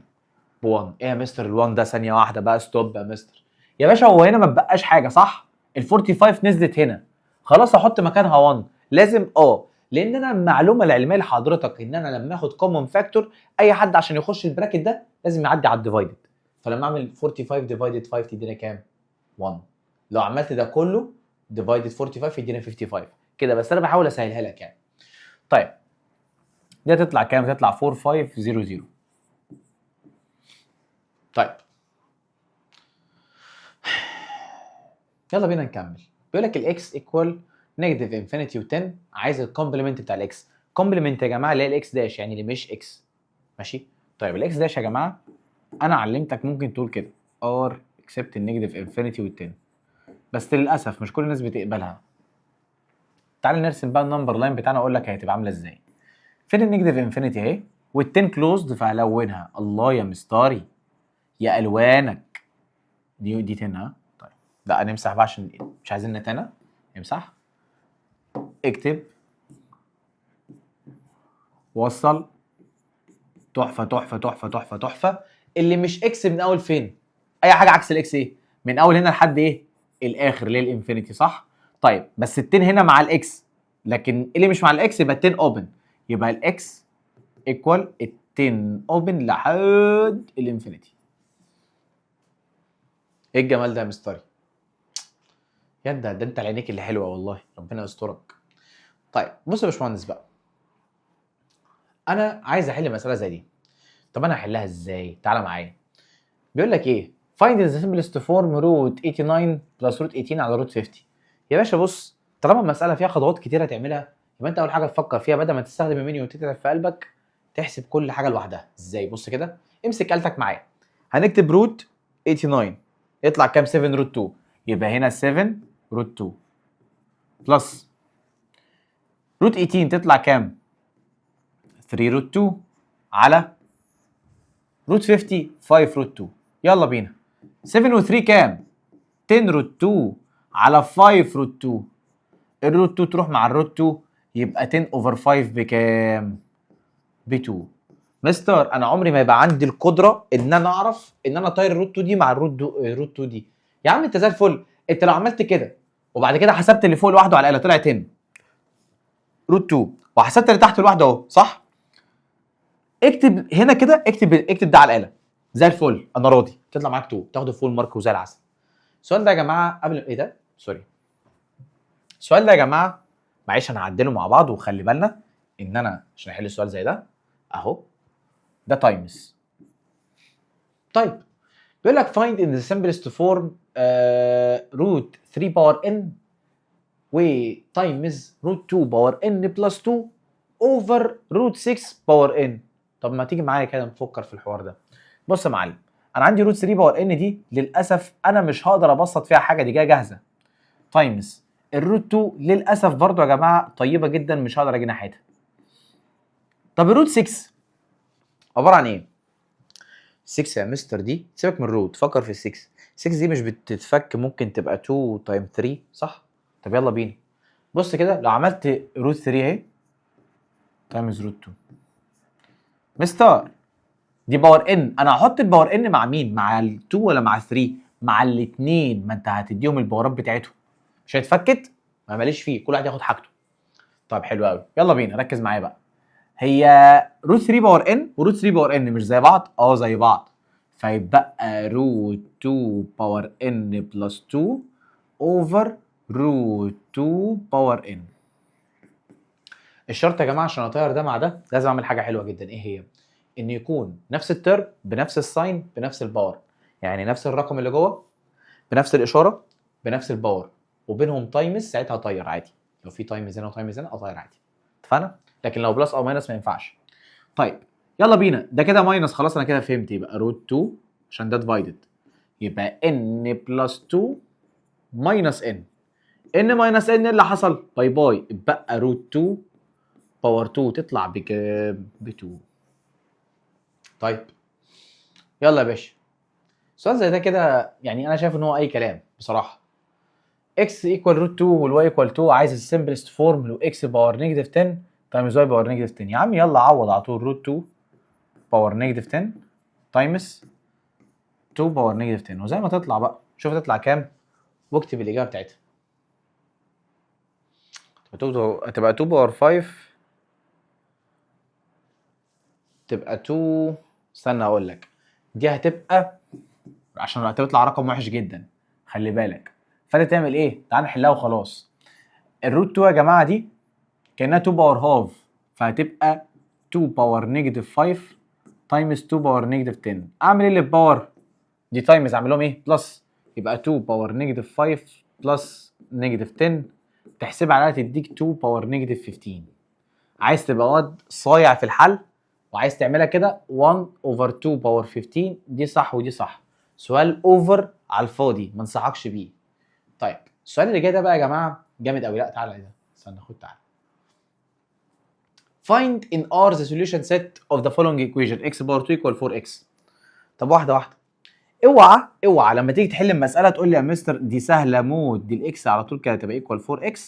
ب 1. ايه يا مستر ال 1 ده؟ ثانية واحدة بقى، stop يا مستر. يا باشا هو هنا ما بقاش حاجة صح؟ ال 45 نزلت هنا، خلاص احط مكانها 1 لازم. لان انا المعلومة العلمية لحضرتك ان انا لما اخد common factor اي حد عشان يخش ال bracket ده لازم يعدي على ال divided. فلما اعمل 45 divided 5 تدينا كام؟ 1. لو عملت ده كله divided 45 يدينا 55 كده، بس انا بحاول اسهلها لك يعني. طيب دي هتطلع كام؟ هتطلع 4500. طيب يلا بينا نكمل. بيقول لك ال x equal negative infinity و10، عايز ال complement بتاع ال x. complement يا جماعة اللي هي ال x dash، يعني اللي مش x. ماشي؟ طيب ال x dash يا جماعة انا علمتك ممكن تقول كده R except ال negative infinity وال10، بس للاسف مش كل الناس بتقبلها. تعال نرسم بقى ال number line بتاعنا واقول لك هتبقى عامله ازاي. فين ال negative infinity؟ اهي، وال10 closed فهلونها. الله يا مستاري يا الوانك، دي 10. ها طيب لا نمسح بقى عشان مش عايزين نتنا. امسح، اكتب، وصل. تحفة تحفة تحفة تحفة تحفة. اللي مش x من اول فين؟ اي حاجة عكس ال x ايه؟ من اول هنا لحد ايه؟ الاخر اللي هي ال infinity صح؟ طيب بس ال 10 هنا مع ال x، لكن اللي مش مع ال x يبقى 10 open، يبقى ال x equal ال 10 open لحد ال infinity. ايه الجمال ده يا مستري؟ يا ده انت عينيك اللي حلوة والله، ربنا يسترك. طيب بص يا باشمهندس بقى، انا عايز احل مسالة زي دي. طب انا هحلها ازاي؟ تعالى معايا. بيقول لك ايه؟ find the simplest form root 89 plus root 18 على root 50. يا باشا بص، طالما المسالة فيها خطوات كتيرة تعملها، يبقى انت اول حاجة تفكر فيها بدل ما تستخدم المنيو وتتعب في قلبك، تحسب كل حاجة لوحدها. ازاي؟ بص كده، امسك آلتك معايا. هنكتب root 89 يطلع كام؟ 7 root 2، يبقى هنا 7 root 2 plus root 18 تطلع كام؟ 3 root 2 على root 50 5 root 2. يلا بينا. 7 و3 كام؟ 10 root 2 على 5 root 2. ال root 2 تروح مع ال root 2، يبقى 10 over 5 بكام؟ ب 2. مستر، انا عمري ما يبقى عندي القدرة ان انا اعرف ان انا اطير ال root 2 دي مع ال root 2 دي. يا عم انت زي الفل، انت لو عملت كده وبعد كده حسبت اللي فوق لوحده على الاله طلع 10 root 2، وحسبت اللي تحت لوحده اهو، صح؟ اكتب هنا كده، اكتب اكتب ده على الاله، زي الفل، انا راضي، تطلع معاك 2، تاخد ال full mark وزي العسل. السؤال ده يا جماعة قبل ايه ده؟ sorry، السؤال ده يا جماعة معلش انا هعدله مع بعض، وخلي بالنا ان انا عشان احل السؤال زي ده اهو ده times. طيب، بيقول لك find in the simplest form root 3 power n و times root 2 power n plus 2 over root 6 power n. طب ما تيجي معايا كده نفكر في الحوار ده. بص يا معلم، انا عندي root 3 power n دي للاسف انا مش هقدر ابسط فيها حاجه، دي جاية جاهزه، times ال root 2 للاسف برضو يا جماعة طيبة جدا، مش هقدر اجي ناحيتها. طب ال root 6 عبارة عن ايه؟ 6 يا مستر دي، سيبك من ال root، فكر في ال 6. 6 دي مش بتتفك؟ ممكن تبقى 2 times 3، صح؟ طب يلا بينا، بص كده، لو عملت root 3 اهي times root 2، مستر دي power n، انا هحط ال power n مع مين؟ مع ال 2 ولا مع 3؟ مع الاثنين، ما انت هتديهم ال power ات بتاعتهم، مش هيتفكت؟ ما ماليش فيه، كل واحد ياخد حاجته. طيب حلو قوي، يلا بينا، ركز معايا بقى. هي root 3 power n و root 3 power n مش زي بعض؟ اه زي بعض، فيبقى root 2 power n plus 2 over root 2 power n. الشرط يا جماعة عشان اطير ده مع ده لازم اعمل حاجة حلوة جدا، ايه هي؟ ان يكون نفس ال term بنفس ال sign بنفس ال power، يعني نفس الرقم اللي جوه بنفس الاشارة بنفس ال power وبينهم times، ساعتها اطير عادي. لو في times هنا و times هنا اطير عادي، اتفقنا؟ لكن لو plus او minus ما ينفعش. طيب يلا بينا، ده كده minus، خلاص انا كده فهمت، يبقى root 2 عشان ده divided، يبقى n plus 2 minus n، n minus n اللي حصل؟ bye bye، اتبقى root 2 power 2، تطلع بكام؟ ب 2. طيب يلا يا باشا، سؤال زي ده كده يعني انا شايف ان هو اي كلام بصراحه. x equal root 2 وال y equal 2، عايز ال simplest form لو x power negative 10 times y power negative 10. يا عم يلا عوض على طول، root 2 power negative 10 times 2 power negative 10، وزي ما تطلع بقى، شوف تطلع كام واكتب الاجابة بتاعتها. هتبقى 2 power 5، تبقى 2، استنى اقول لك، دي هتبقى عشان هتطلع رقم وحش جدا، خلي بالك. فانت تعمل ايه؟ تعال نحلها وخلاص. ال root 2 يا جماعة دي كانها 2 power half، فهتبقى 2 power negative 5 times 2 power negative 10. اعمل ايه اللي power دي times؟ اعمل لهم ايه؟ plus، يبقى 2 power negative 5 plus negative 10، تحسبها عليها تديك 2 power negative 15. عايز تبقى واد صايع في الحل وعايز تعملها كده 1 over 2 power 15، دي صح ودي صح. سؤال over على الفاضي، ما انصحكش بيه. طيب السؤال اللي جاي ده بقى يا جماعة جامد قوي. لا تعالى، ايه ده؟ استنى، خد تعالى. find in R the solution set of the following equation x power 2 equal 4x. طب واحدة واحده، اوعى اوعى لما تيجي تحل المسالة تقول لي يا مستر دي سهلة موت، دي ال x على طول كده تبقى equal 4 x،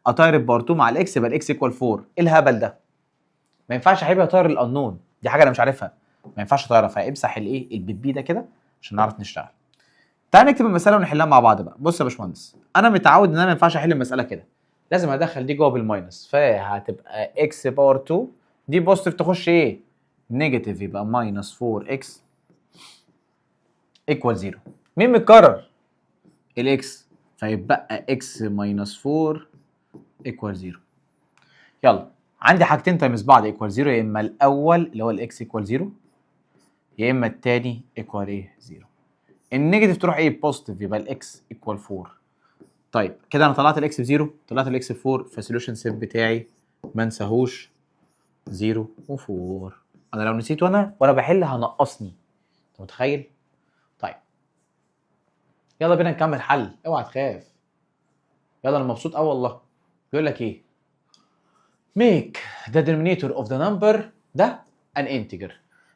اطير ال power 2 مع ال x يبقى ال x equal 4. ايه الهبل ده؟ ما ينفعش يا حبيبي اطير ال unknown، دي حاجة انا مش عارفها، ما ينفعش اطيرها. فامسح الايه البيبي ده كده عشان نعرف نشتغل. تعال نكتب المسالة ونحلها مع بعض بقى. بص يا باشمهندس، انا متعود ان انا ما ينفعش احل المسالة كده، لازم ادخل دي جوه بال minus، فهتبقى x power 2، دي positive تخش ايه؟ negative، يبقى minus 4 x equal 0. مين متكرر؟ ال x، فيبقى x minus 4 equal 0. يلا، عندي حاجتين times بعض equal 0، يا اما الاول اللي هو ال x equal 0 يا اما التاني equal ايه؟ 0. ال negative تروح ايه؟ positive، يبقى ال x equal 4. طيب كده انا طلعت ال x ب 0، طلعت ال x ب 4، فال solution set بتاعي ما انساهوش 0 و4. انا لو نسيت وانا بحل هنقصني، انت متخيل؟ طيب يلا بينا نكمل حل، اوعى تخاف، يلا انا مبسوط قوي والله. بيقول لك ايه؟ make the denominator of the number ده an integer.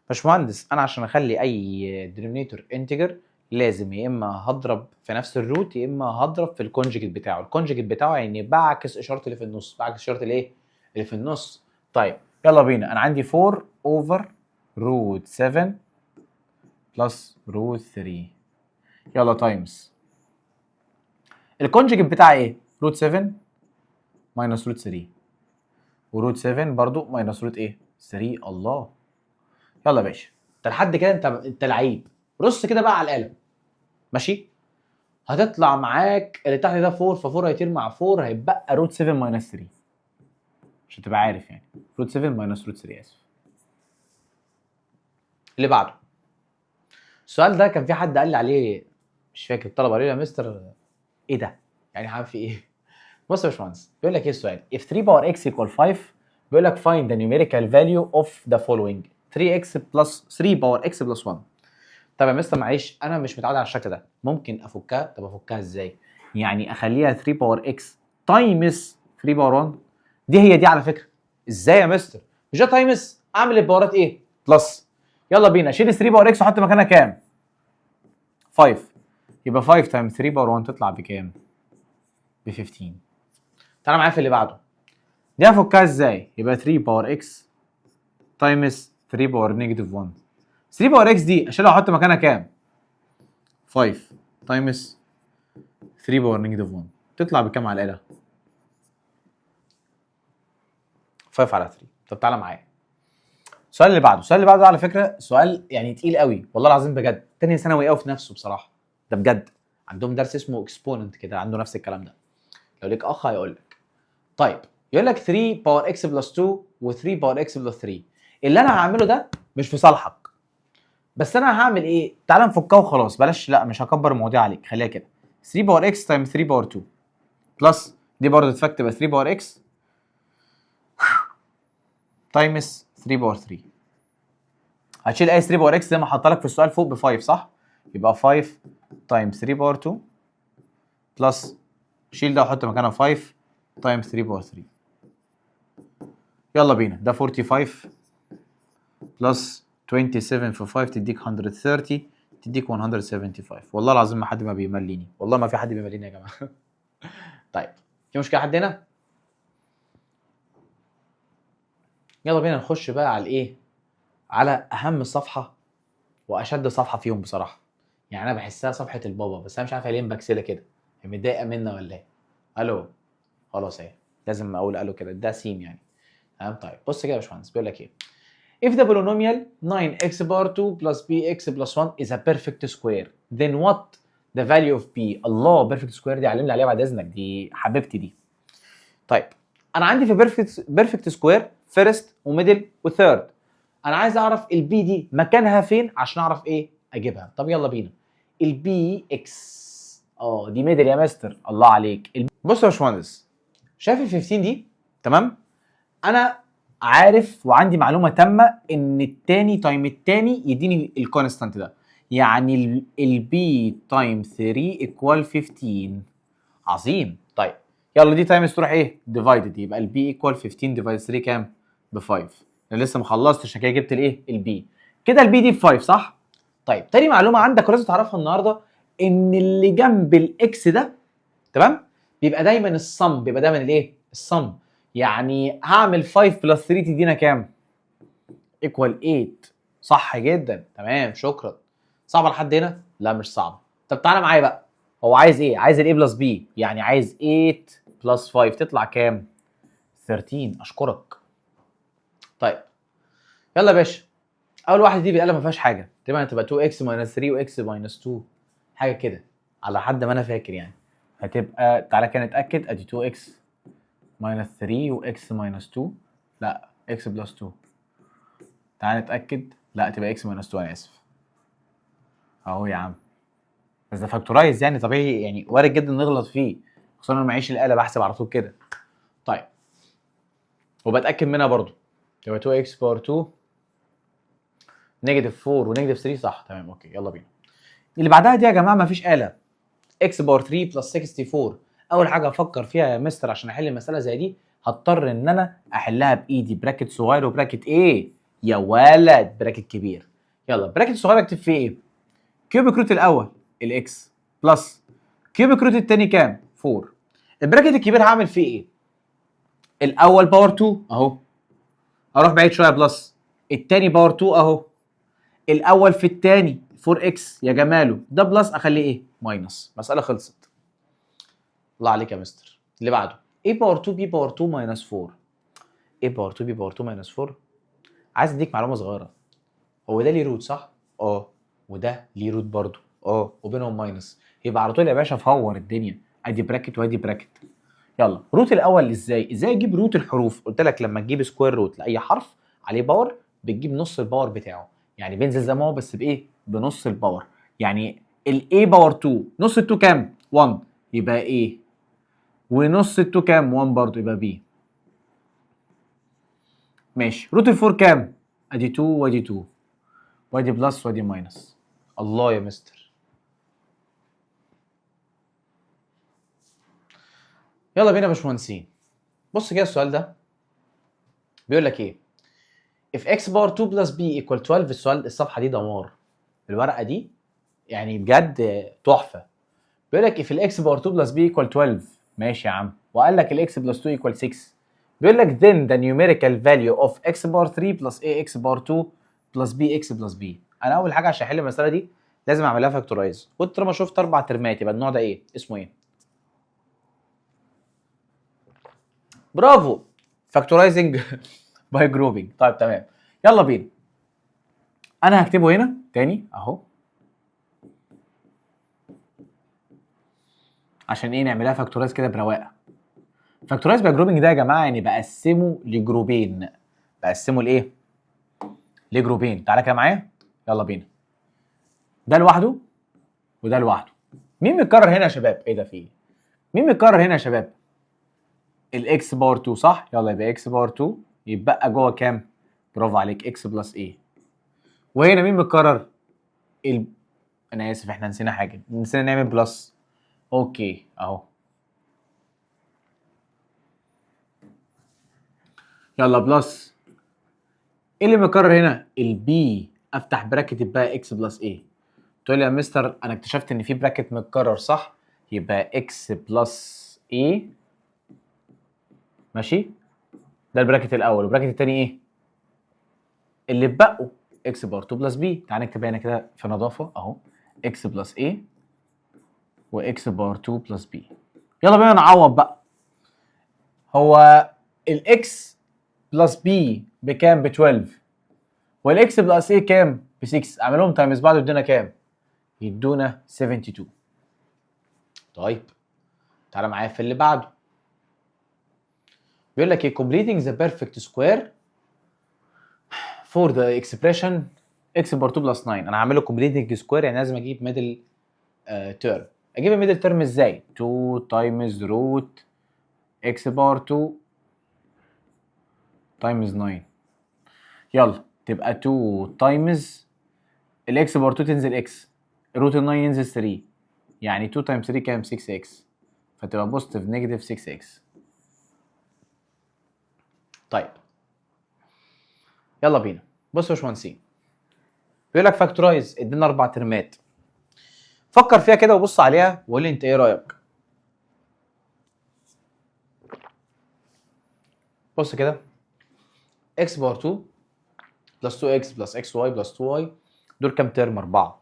باشمهندس، انا عشان اخلي اي denominator integer لازم يا اما هضرب في نفس ال root يا اما هضرب في ال conjugate بتاعه. ال conjugate بتاعه يعني بعكس اشارة اللي في النص. بعكس اشارة الايه؟ اللي في النص. طيب يلا بينا، انا عندي 4 over root 7 plus root 3. يلا times ال conjugate بتاع ايه؟ root 7 minus root 3 و root 7 برضو minus root ايه؟ 3. الله، يلا يا باشا، انت لحد كده انت لعيب. رص كده بقى على الآلة، ماشي؟ هتطلع معاك اللي تحت ده 4، ف 4 هيطير مع 4، هيتبقى root 7 minus 3، عشان تبقى عارف يعني root 7 minus root 3، اسف. اللي بعده، السؤال ده كان في حد قال لي عليه، مش فاكر، الطلبة قالوا لي يا مستر ايه ده؟ يعني عارف في ايه؟ بص يا باشمهندس، بيقول لك ايه السؤال؟ if 3 power x equal 5، بيقول لك find the numerical value of the following 3x plus 3 power x plus 1. طب يا مستر معلش، انا مش متعود على الشكل ده، ممكن افكها؟ طب افكها ازاي؟ يعني اخليها 3 power x times 3 power 1. دي هي دي على فكره. ازاي يا مستر؟ مش ده times؟ اعمل ال power ات ايه؟ plus. يلا بينا، شيل 3 power x وحط مكانها كام؟ 5. يبقى 5 times 3 power 1 تطلع بكام؟ ب 15. تعالى معايا في اللي بعده، دي افكها ازاي؟ يبقى 3 power x times 3 power negative 1. 3 power x دي اشيلها واحط مكانها كام؟ 5 times 3 power negative 1، تطلع بكام على الآلة؟ 5 على 3. طب تعالى معايا السؤال اللي بعده. السؤال اللي بعده على فكرة سؤال يعني تقيل قوي، والله العظيم بجد، تانية ثانوي قوي في نفسه بصراحه، ده بجد. عندهم درس اسمه exponent كده، عنده نفس الكلام ده، لو ليك اخ هيقول لك. طيب، يقول لك 3 power x plus 2 و3 power x plus 3. اللي انا هعمله ده مش في صالحك، بس انا هعمل ايه؟ تعال نفكها وخلاص، بلاش، لا مش هكبر المواضيع عليك، خليها كده 3 power x times 3 power 2 plus، دي برضه تفك تبقى 3 power x times 3 power 3. هتشيل اي 3 power x زي ما حاطه لك في السؤال فوق ب 5، صح؟ يبقى 5 times 3 power 2 plus، شيل ده وحط مكانها 5 times 3 power 3. يلا بينا، ده 45 plus 27 في 5 تديك 130، تديك 175. والله العظيم ما حد ما بيمليني، والله ما في حد بيمليني يا جماعه. طيب، في مشكلة حد هنا؟ يلا بينا نخش بقى على الايه؟ على اهم صفحة واشد صفحة فيهم بصراحه. يعني انا بحسها صفحة البابا، بس انا مش عارف هي ليه مبكسله كده، هي متضايقة منا ولا ايه؟ الو، خلاص اهي، لازم اقول الو كده، ده سيم يعني. تمام. طيب بص كده يا باشمهندس، بيقول لك ايه؟ If the polynomial 9x power 2 plus bx plus 1 is a perfect square، then what the value of b؟ الله، perfect square دي علمني عليها بعد اذنك، دي حبيبتي دي. طيب، انا عندي في perfect square first و middle و third. انا عايز اعرف ال b دي مكانها فين عشان اعرف ايه اجيبها. طب يلا بينا، ال b x، دي middle يا مستر، الله عليك. بص يا باشمهندس، شايف ال 15 دي؟ تمام، انا عارف وعندي معلومة تامة ان التاني times التاني يديني ال constant ده، يعني ال b times 3 equal 15. عظيم. طيب يلا، دي times تروح ايه؟ divided. يبقى ال b equal 15 divide 3 كام؟ ب 5. انا لسه ما خلصتش، عشان كده جبت الايه؟ ال b. كده ال b دي ب 5، صح؟ طيب، تاني معلومة عندك ولازم تعرفها النهارده، ان اللي جنب ال x ده، تمام، بيبقى دايما ال sum، بيبقى دايما الايه؟ ال sum. يعني هعمل 5 plus 3 تدينا كام؟ equal 8. صح جدا، تمام، شكرا. صعبة لحد هنا؟ لا مش صعبه. طب تعالى معايا بقى، هو عايز ايه؟ عايز ال a plus b، يعني عايز 8 plus 5 تطلع كام؟ 13. اشكرك. طيب يلا يا باشا، اول واحدة دي بالقلم ما فيهاش حاجه، تبقى 2 x minus 3 و x minus 2، حاجة كده على حد ما انا فاكر يعني. هتبقى، تعالى كده نتاكد، ادي 2 x minus 3 و x minus 2، لا x plus 2، تعالى نتاكد، لا تبقى x minus 2، انا اسف. اهو يا عم، بس ده factorize يعني طبيعي، يعني وارد جدا نغلط فيه، خصوصا انا معيش الاله، بحسب على طول كده. طيب، وبتاكد منها برضو، تبقى 2 x power 2 negative 4 و negative 3، صح؟ تمام، okay. يلا بينا اللي بعدها. دي يا جماعة مفيش آلة، x power 3 plus 64. اول حاجة افكر فيها يا مستر عشان احل مسالة زي دي، هضطر ان انا احلها بايدي، bracket صغير و bracket ايه يا ولد؟ bracket كبير. يلا، bracket صغير اكتب فيه ايه؟ cubic root الاول ال x plus cubic root الثاني كام؟ 4. ال bracket الكبير هعمل فيه ايه؟ الاول power 2 اهو، اروح بعيد شويه، plus الثاني power 2 اهو، الاول في الثاني 4 x يا جماله، ده plus اخليه ايه؟ minus. مسالة خلصت. الله عليك يا مستر. اللي بعده a power 2 b power 2 minus 4. a power 2 b power 2 minus 4. عايز اديك معلومة صغيره، هو ده ليه root صح؟ اه. وده ليه root برضو؟ اه. وبينهم minus، يبقى على طول يا باشا فور الدنيا، ادي bracket وادي bracket. يلا root الاول ازاي؟ ازاي اجيب root الحروف؟ قلت لك لما تجيب square root لاي حرف عليه power بتجيب نص ال power بتاعه، يعني بينزل زي ما هو بس بايه؟ بنص ال power. يعني ال a power 2، نص ال 2 كام؟ 1، يبقى a، ونص ال 2 كام؟ 1 برضو، يبقى b. ماشي. root ال 4 كام؟ ادي 2 وادي 2 وادي plus وادي minus. الله يا مستر. يلا بينا يا باشمهندسين. بص كده السؤال ده بيقول لك ايه؟ if x power 2 plus b equal 12. السؤال الصفحة دي دمار، الورقة دي يعني بجد تحفه. بيقول لك if ال x power 2 plus b equal 12، ماشي يا عم، وقال لك ال x plus 2 equal 6. بيقول لك then the numerical value of x power 3 plus ax power 2 plus bx plus b. انا اول حاجة عشان احل المسالة دي لازم اعملها factorize، وانت طالما شفت اربع ترمات يبقى النوع ده ايه؟ اسمه ايه؟ برافو، factorizing by grouping. طيب تمام، يلا بينا. انا هكتبه هنا تاني اهو عشان ايه؟ نعملها factorize كده برواقه. factorize by grouping ده يا جماعة يعني بقسمة لجروبين، بقسمة لايه؟ لجروبين. تعالى كده معايا، يلا بينا. ده لوحده وده لوحده. مين متكرر هنا يا شباب؟ ايه ده في ايه؟ مين متكرر هنا يا شباب؟ ال x power 2 صح؟ يلا يبقى x power 2 يتبقى جوه كام؟ برافو عليك، x plus a. وهنا مين متكرر؟ انا اسف، احنا نسينا حاجة، نسينا نعمل plus. okay اهو. يلا plus. ايه اللي متكرر هنا؟ ال b، افتح bracket يبقى x plus a. تقول لي يا مستر انا اكتشفت ان في bracket متكرر صح؟ يبقى x plus a، ماشي، ده ال bracket الاول، وال bracket التاني ايه؟ اللي اتبقوا x power 2 plus b. تعال نكتب هنا كده في نظافة اهو، x plus a و x power 2 plus b. يلا بينا نعوض بقى. هو ال x plus b بكام؟ ب 12، وال x plus a كام؟ ب 6. اعملهم times بعض يدونا كام؟ يدونا 72. طيب تعالى معايا في اللي بعده. بيقول لك ايه؟ completing the perfect square for the expression x power 2 plus 9. انا هعمله completing square يعني لازم اجيب middle term. اجيب ال middle term ازاي؟ 2 times root x power 2 times 9. يلا تبقى 2 times ال x power 2 تنزل x، root ال 9 ينزل 3، يعني 2 times 3 كام؟ 6 x، فتبقى positive negative 6 x. طيب يلا بينا. بص يا باشمهندسين، بيقول لك factorize، ادينا اربع ترمات، فكر فيها كده وبص عليها وقول لي انت ايه رايك. بص كده، x power 2 plus 2x plus xy plus 2y، دول كام term؟ أربعة.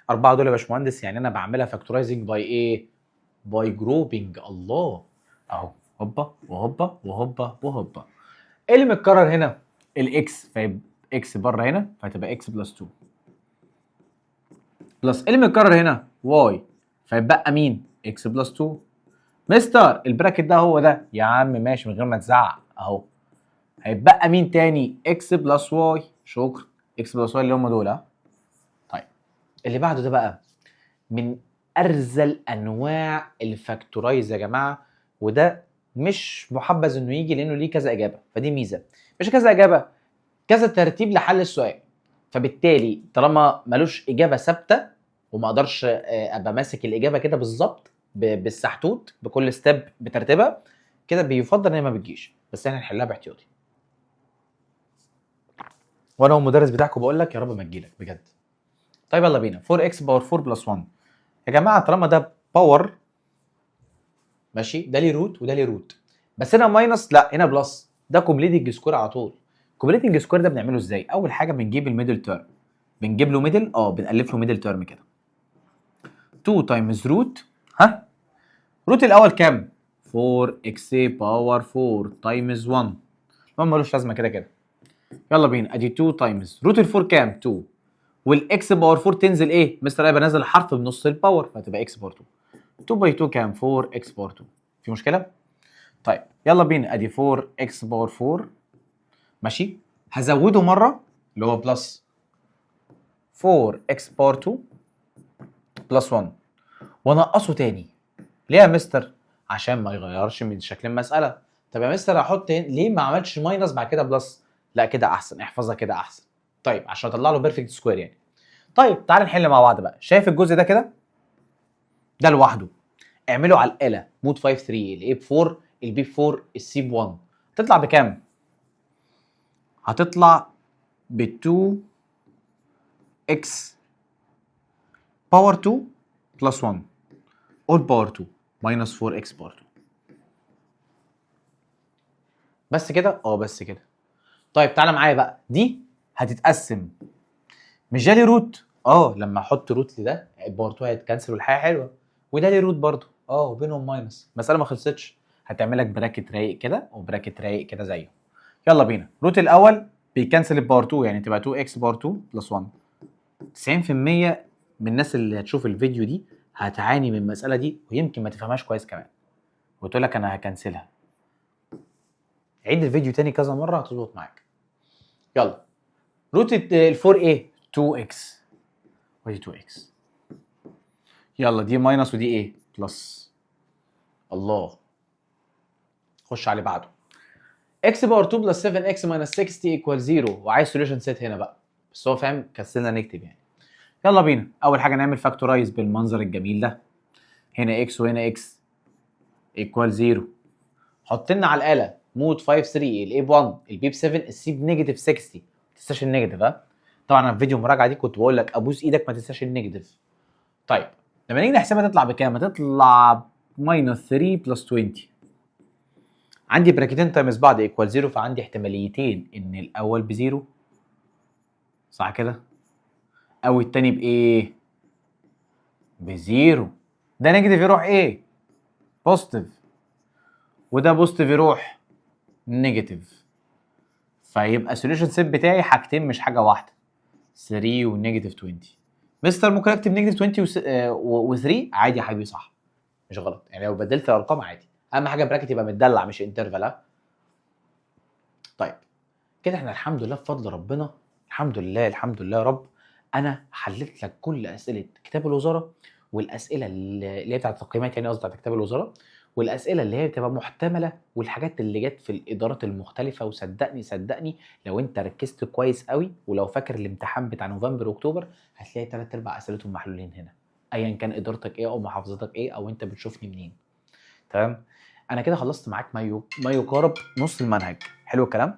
أربعة دول يا باشمهندس، يعني أنا بعملها factorizing by إيه؟ by grouping. الله، أهو هوبا وهوبا وهوبا وهوبا. إيه اللي متكرر هنا؟ ال x، فيبقى x بره هنا فهتبقى x plus 2 plus. إيه اللي متكرر هنا؟ y، فيبقى مين؟ x plus 2. مستر ال bracket ده هو ده يا عم، ماشي من غير ما تزعق اهو. هيتبقى مين تاني؟ x plus y. شكرا، x plus y اللي هم دول. ها طيب اللي بعده ده بقى من ارزل انواع ال factorize يا جماعه، وده مش محبذ انه يجي لانه ليه كذا اجابه، فدي ميزة، مش كذا اجابه، كذا ترتيب لحل السؤال. فبالتالي طالما ملوش اجابه ثابتة وما اقدرش ابقى ماسك الاجابة كده بالظبط بالسحتوت بكل step بترتيبها كده، بيفضل ان هي ما بتجيش، بس احنا نحلها باحتياطي. وانا هو المدرس بتاعكم بقول لك يا رب ما تجيلك بجد. طيب يلا بينا، 4 x power 4 plus 1. يا جماعة طالما ده power، ماشي، ده ليه root وده ليه root، بس هنا minus، لا هنا plus، ده completing square على طول. completing square ده بنعمله ازاي؟ اول حاجة بنجيب ال middle term، بنجيب له middle، بنالف له middle term كده، 2 times root، ها، root الاول كام؟ 4 x power 4 times 1. المهم ملوش لازمه كده كده. يلا بينا، ادي 2 times root ال 4 كام؟ 2، وال x power 4 تنزل ايه؟ مستر ايه؟ بنزل الحرف بنص ال power، فتبقى x power 2. 2 by 2 كام؟ 4 x power 2. في مشكلة؟ طيب يلا بينا، ادي 4 x power 4، ماشي، هزوده مرة اللي هو plus 4 x power 2 plus 1، وانقصه تاني. ليه يا مستر؟ عشان ما يغيرش من شكل المساله. طب يا مستر هحط ليه ما عملتش minus بعد كده plus؟ لا كده احسن، احفظها كده احسن. طيب عشان اطلع له perfect square يعني. طيب تعال نحل مع بعض بقى. شايف الجزء ده كده؟ ده لوحده اعمله على الاله، mode 5 3، ال a ب 4، ال b ب 4، ال c ب 1. تطلع بكام؟ هتطلع ب 2 x power 2 plus 1 all power 2 minus 4 x power 2. بس كده؟ اه بس كده. طيب تعالى معايا بقى، دي هتتقسم، مش جالي root؟ لما احط root لده ال power 2 هيت cancel والحياة حلوه، وده ليه root برضه، وبينهم minus. المسالة ما خلصتش، هتعمل لك bracket رايق كده و bracket رايق كده زيه. يلا بينا، root الاول بي cancel ال power 2، يعني تبقى 2 x power 2 plus 1. 90% من الناس اللي هتشوف الفيديو دي هتعاني من المسالة دي، ويمكن ما تفهمهاش كويس كمان وتقول لك انا ه cancel ها. عيد الفيديو تاني كذا مرة هتظبط معاك. يلا، root ال 4 ايه؟ 2 x، ودي 2 x. يلا دي minus ودي ايه؟ plus. الله، خش على اللي بعده، x power 2 plus 7 x minus 60 equal 0، وعايز solution set هنا بقى، بس هو فاهم كسلنا نكتب يعني. يلا بينا، اول حاجة نعمل factorize بالمنظر الجميل ده، هنا x وهنا x equal 0. حط لنا على الاله mode 5 3، ال a ب 1، ال b ب 7، ال c ب negative 60. ما تنساش ال negative، ها. طبعا انا في فيديو المراجعة دي كنت بقول لك ابوس ايدك ما تنساش ال negative. طيب لما نيجي نحسبها تطلع بكام؟ هتطلع minus 3 plus 20. عندي bracket ين times بعض equal 0، فعندي احتماليتين، ان الاول ب zero، صح كده؟ او التاني بايه؟ ب zero. ده negative يروح ايه؟ positive، وده positive يروح negative. فيبقى ال solution set بتاعي حاجتين مش حاجة واحده، 3 و negative 20. مستر ممكن اكتب negative 20 و3 عادي يا حبيبي؟ صح، مش غلط، يعني لو بدلت الارقام عادي، اهم حاجة bracket يبقى متدلع مش interval، ها. طيب كده احنا الحمد لله بفضل ربنا، الحمد لله الحمد لله يا رب، انا حليت لك كل اسئلة كتاب الوزاره، والاسئلة اللي هي بتاعت التقييمات، يعني قصدي بتاعت كتاب الوزاره، والاسئلة اللي هي بتبقى محتمله، والحاجات اللي جت في الادارات المختلفه. وصدقني صدقني لو انت ركزت كويس قوي، ولو فاكر الامتحان بتاع نوفمبر واكتوبر، هتلاقي ثلاث ارباع اسئلتهم محلولين هنا، ايا كان ادارتك ايه او محافظتك ايه او انت بتشوفني منين. تمام، انا كده خلصت معاك ما يقارب نص المنهج. حلو الكلام،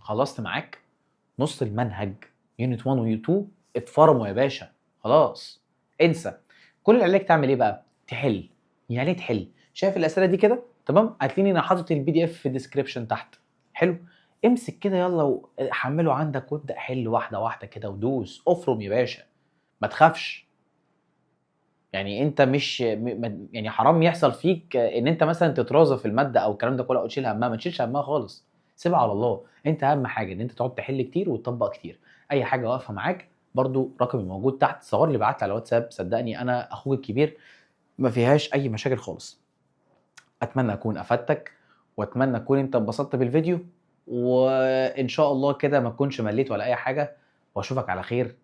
خلصت معاك نص المنهج، unit 1 و 2 اتفرموا يا باشا، خلاص انسى. كل اللي عليك تعمل ايه بقى؟ تحل. يعني ايه تحل؟ شايف الاسئلة دي كده؟ تمام، هتلاقيني انا حاطط ال PDF في ال description تحت. حلو، امسك كده يلا وحمله عندك وابدا حل واحدة واحدة كده ودوس افرم يا باشا، ما تخافش. يعني انت مش يعني حرام يحصل فيك ان انت مثلا تترازى في المادة او الكلام ده كله او تشيل همها. ما تشيلش همها خالص، سيبها على الله. انت اهم حاجة ان انت تقعد تحل كتير وتطبق كتير. اي حاجة واقفة معاك برضو رقمي موجود تحت، صور لي، بعت لي على الواتساب، صدقني انا اخوك الكبير، ما فيهاش اي مشاكل خالص. اتمنى اكون افدتك، واتمنى تكون انت اتبسطت بالفيديو، وان شاء الله كده ما تكونش مليت ولا اي حاجه، واشوفك على خير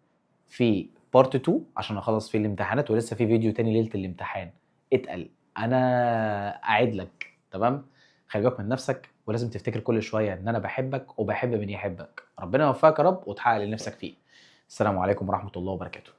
في part 2 عشان اخلص فيه الامتحانات، ولسه في فيديو تاني ليلة الامتحان. اتقل، انا قاعد لك. تمام، خلي بالك من نفسك، ولازم تفتكر كل شوية ان انا بحبك وبحب من يحبك. ربنا يوفقك يا رب وتحقق اللي نفسك فيه. السلام عليكم ورحمة الله وبركاته.